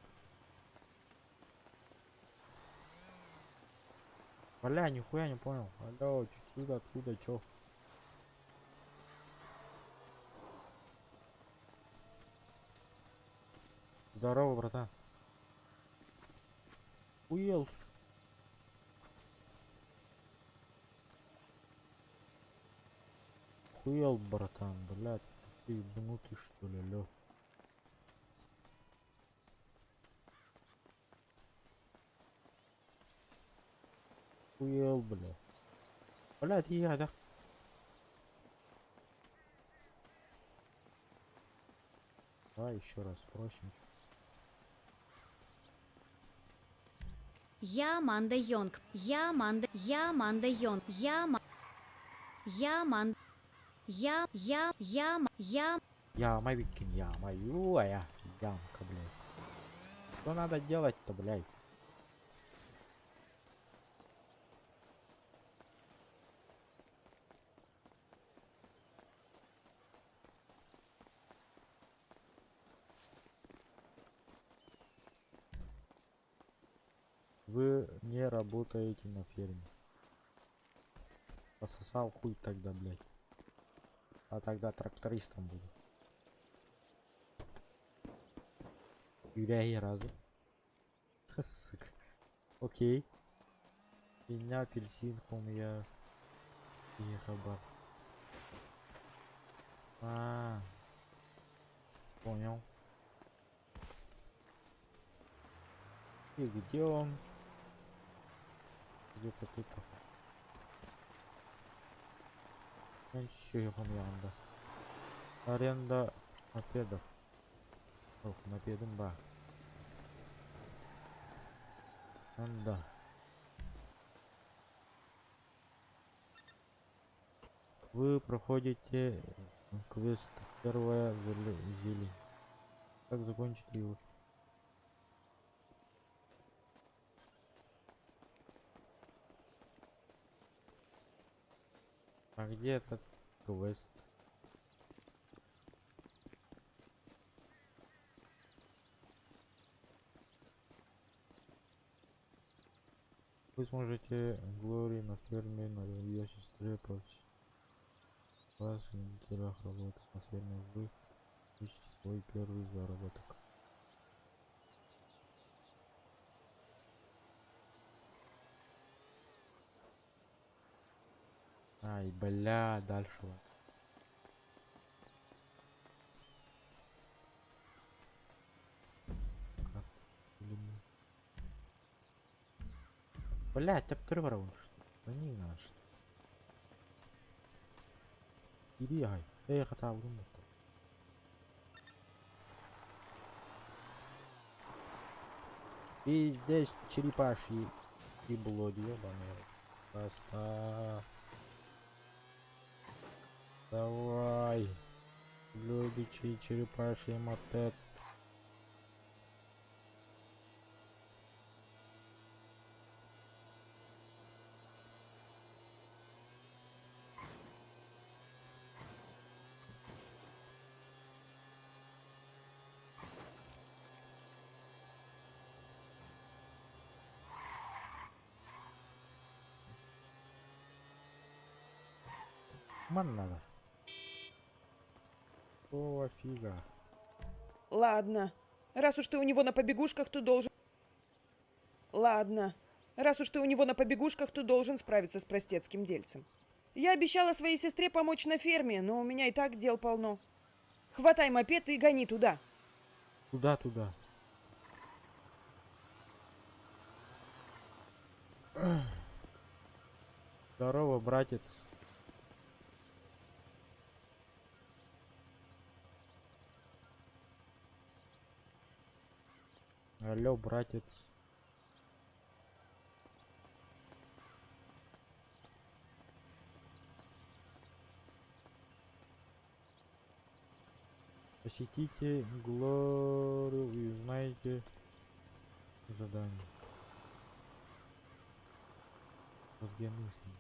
Бля, нихуя не понял. Алло, чуть сюда, откуда, чё? Здорово, братан. Уел. Хуел, братан, блядь. Ты ебанутый, что ли, алло? Хуел, бля. Блядь, я, да. Давай еще раз спросим. Я Аманда Йонг. Я Аманда. Я Аманда Йонг. Я Ма. Я Ман. Я Я Я М- Я Яма, Викин, яма, юая. Ямка, блядь. Что надо делать-то, блядь? Вы не работаете на ферме. Пососал хуй тогда, блядь. А тогда трактористом буду. Юряги разу. Сука. Окей. Меня апельсин, я и хабар. А, понял. И где он? Где-то тут походу. Янда. Аренда мопедов. Ох, мопедом ба. Да. Вы проходите квест первая зелень. Как закончить его? А где этот квест? Вы сможете Глории на ферме, на ее сестре против вас в неделях работы на ферме вы ищете свой первый заработок. Ай, бля, дальше. Блять, открывал что? Да не надо что. Иди, ай. Эй, хата, Пиздец, черепашьи и блоди, ебаный. Просто. Давай. Любичий черепаший мопед. Манна. Какого фига? Ладно. Раз уж ты у него на побегушках, то должен... Ладно. Раз уж ты у него на побегушках, то должен справиться с простецким дельцем. Я обещала своей сестре помочь на ферме, но у меня и так дел полно. Хватай мопед и гони туда. Куда туда? Здорово, братец. Алло, братец. Посетите Глорию и узнаете задание. Мозги мысли.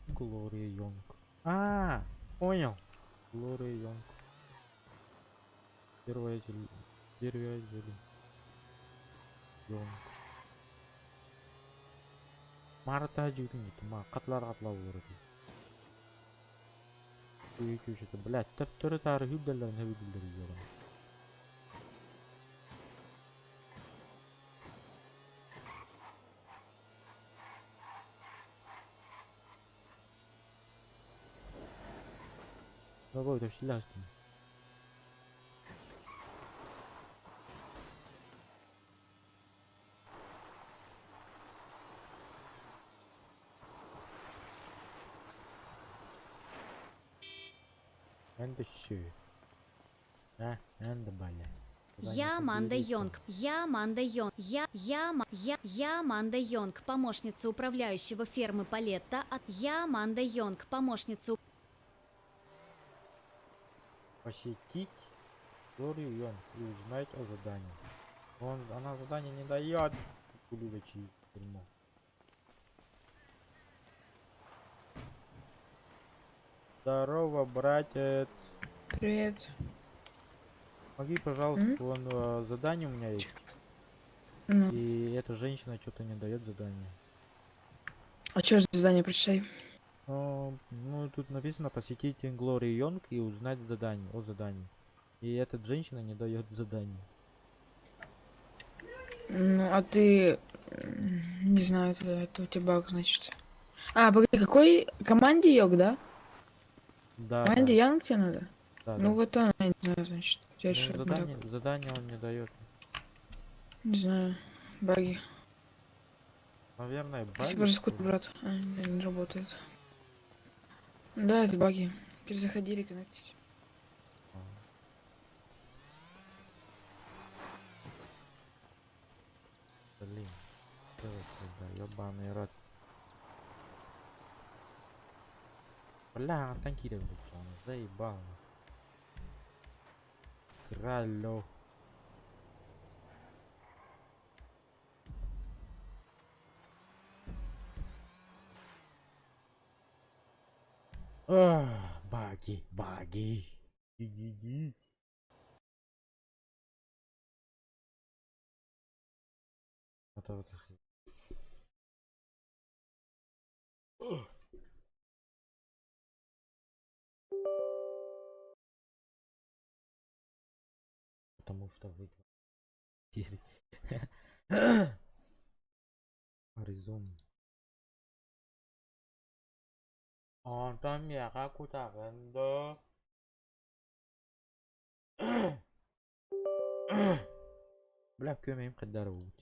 Глория Йонг. А, понял. Глория Йонг. Первая зелень. Йонг. Марта жигин ма катлар катлар болор эти. Блять, төптөрү тары хүдделерин хөбүдүлдер йорон. Бабай, тәпсиләстем. Энді шü. А, энді баля. Я Аманда Йонг. Я Аманда Йонг. Я, Ма- я Аманда Йонг, помощница управляющего фермы Палетта. А я Аманда Йонг, помощница Посетить Глорию Йонг и узнать о задании. Она задание не дает. Кулючий дерьмо. Здорово, братец. Привет. Помоги, пожалуйста, М? вон задание у меня есть. Ну, И эта женщина что-то не дает задание. а что за задание, прочитай? Ну, тут написано посетить Глорию Йонг и узнать задание, о задании. И эта женщина не дает задание. Ну, а ты... Не знаю, это у тебя баг, значит. А, погоди, какой команде Йог, да? Да, Команде да, Янг тебе надо? да, Ну да. вот она, я не знаю, значит. У тебя Ну, что-то не задание, так. задание он не дает. Не знаю. Баги. Наверное, баги. Спасибо за что скут, ли? брат. А, не, не работает. Да, это баги. Перезаходили, коннектить. А. Блин, да, ёбаный рот. Бля, танкировать, он заебал. Кралё. Ах, баги, баги. Ди-ди-ди. Это вот. Потому что вы Горизонт. Онтон миэхэ кутаҕын дуо? Бля, күөмэйим хайдах буолбут.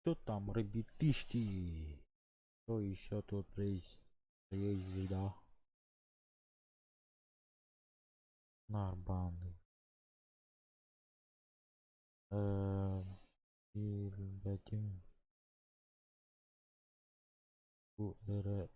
Что там, ребятишки? Что еще тут есть? Есть еда. Нарбаны. Билбэтим. Бу эрэ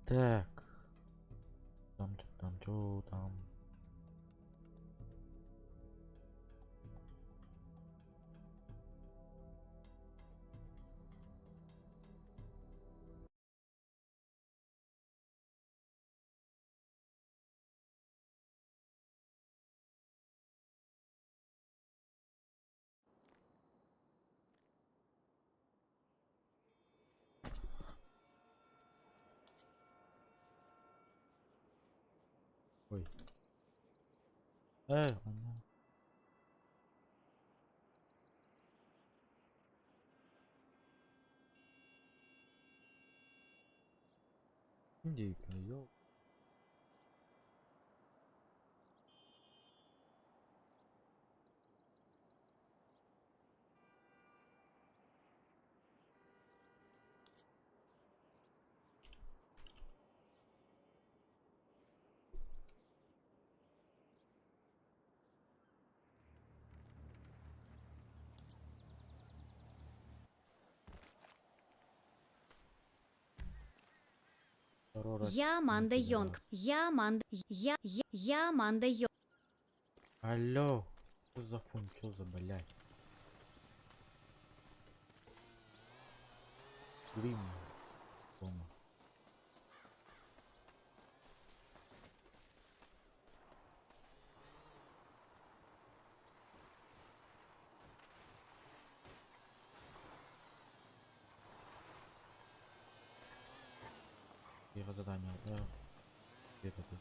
Так. Там, чё там, чё там? Ой. Она. Индейка, ёл. Второй раз Я не Аманда пидорас. Йонг. Я Аманда. Я Аманда Йонг. Алло. Что за фун, что за блядь? Грим. Дома. Первое задание. Где-то тут.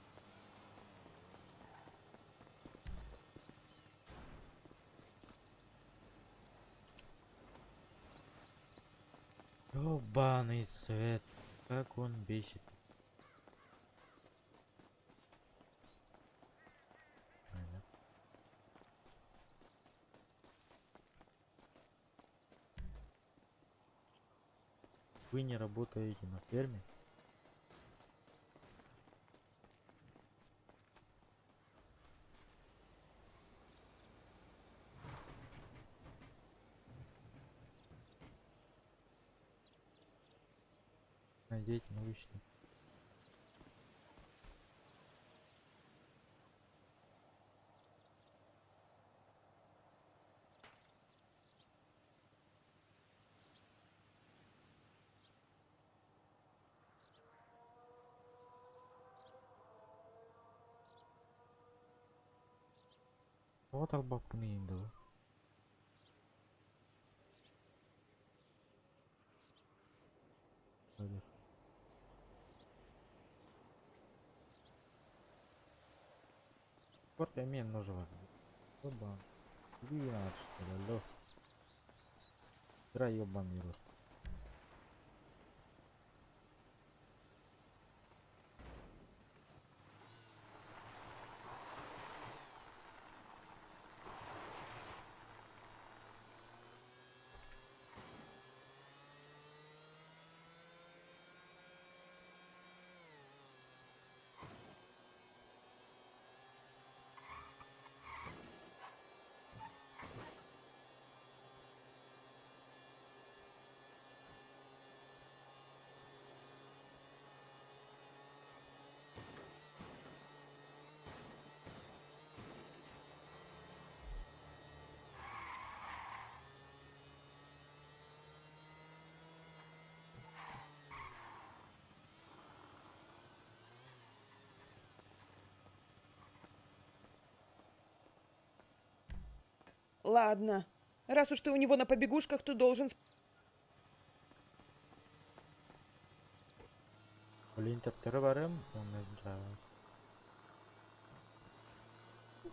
Ёбаный свет, как он бесит. Правильно. Вы не работаете на ферме? Надеть наушники. Тоҕо тарбаппын да? Hadi. Спорт эмиэ ножугар. Оба. 12, что ли, алло. Игра ёбаный рот. Ладно. Раз уж ты у него на побегушках, то должен... Блин, төптөрү барым уонна дьаабы.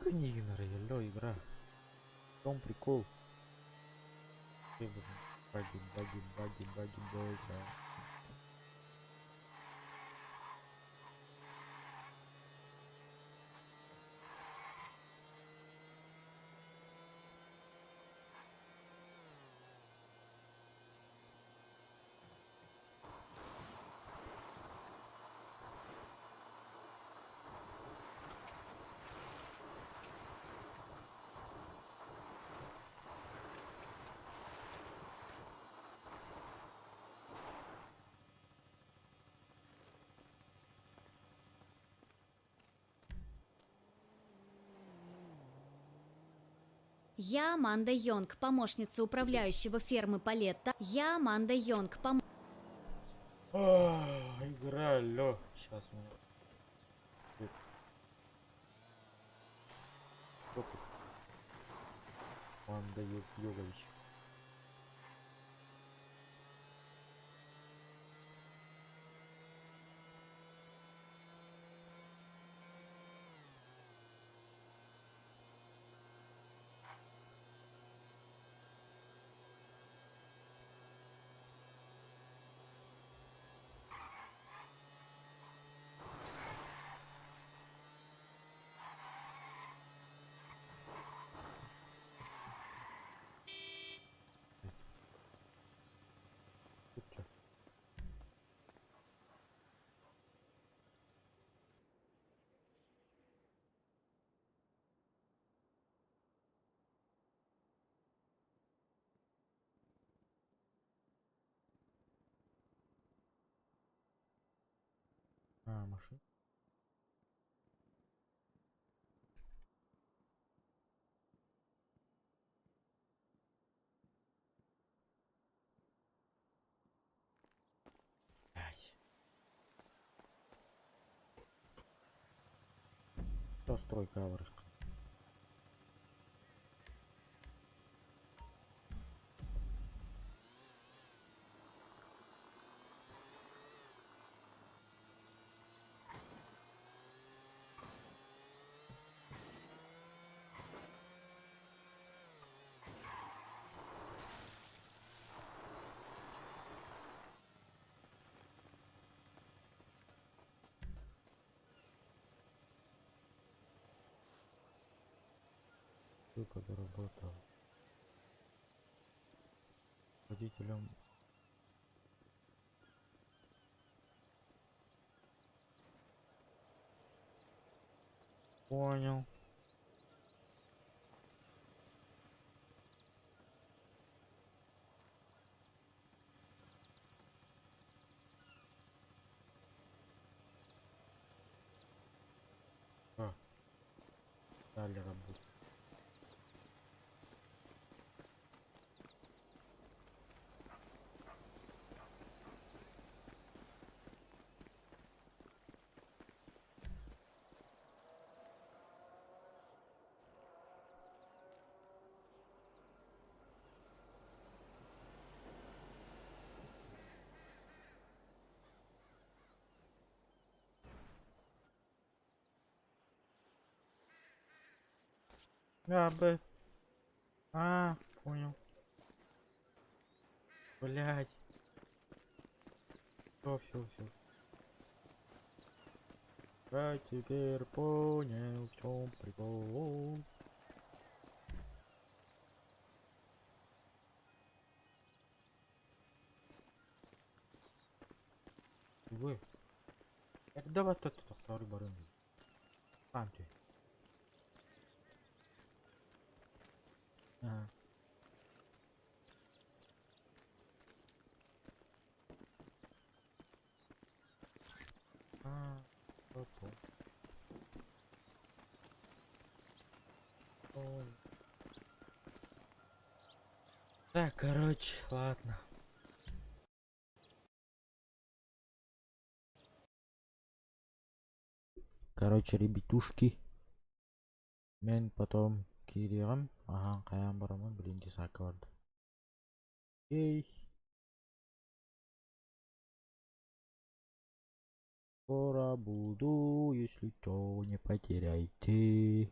Книги алло, игра. В чем прикол? Баги, баги, баги, баги, делаются. Я Аманда Йонг, помощница управляющего фермы Палетта. Я Аманда Йонг, пом... Игра, алло. Сейчас у меня. Аманда Йогович. Тут чё? А, машина. Блять. Что стройка аварых? Ты подработал водителем. Понял. А, дали работу. А, Б. А, понял. Блять. Все, все, все. Я теперь понял, в чем прикол. Вы. Давай тут второй барон. Там ты. Ага. А, опа. Ой. Так, короче, ладно. Короче, ребятушки. Мен потом киириэҕим. Аһаан хайаан бараммын билин десакка бардым. Окей. Скоро буду, если чё, не потеряйте.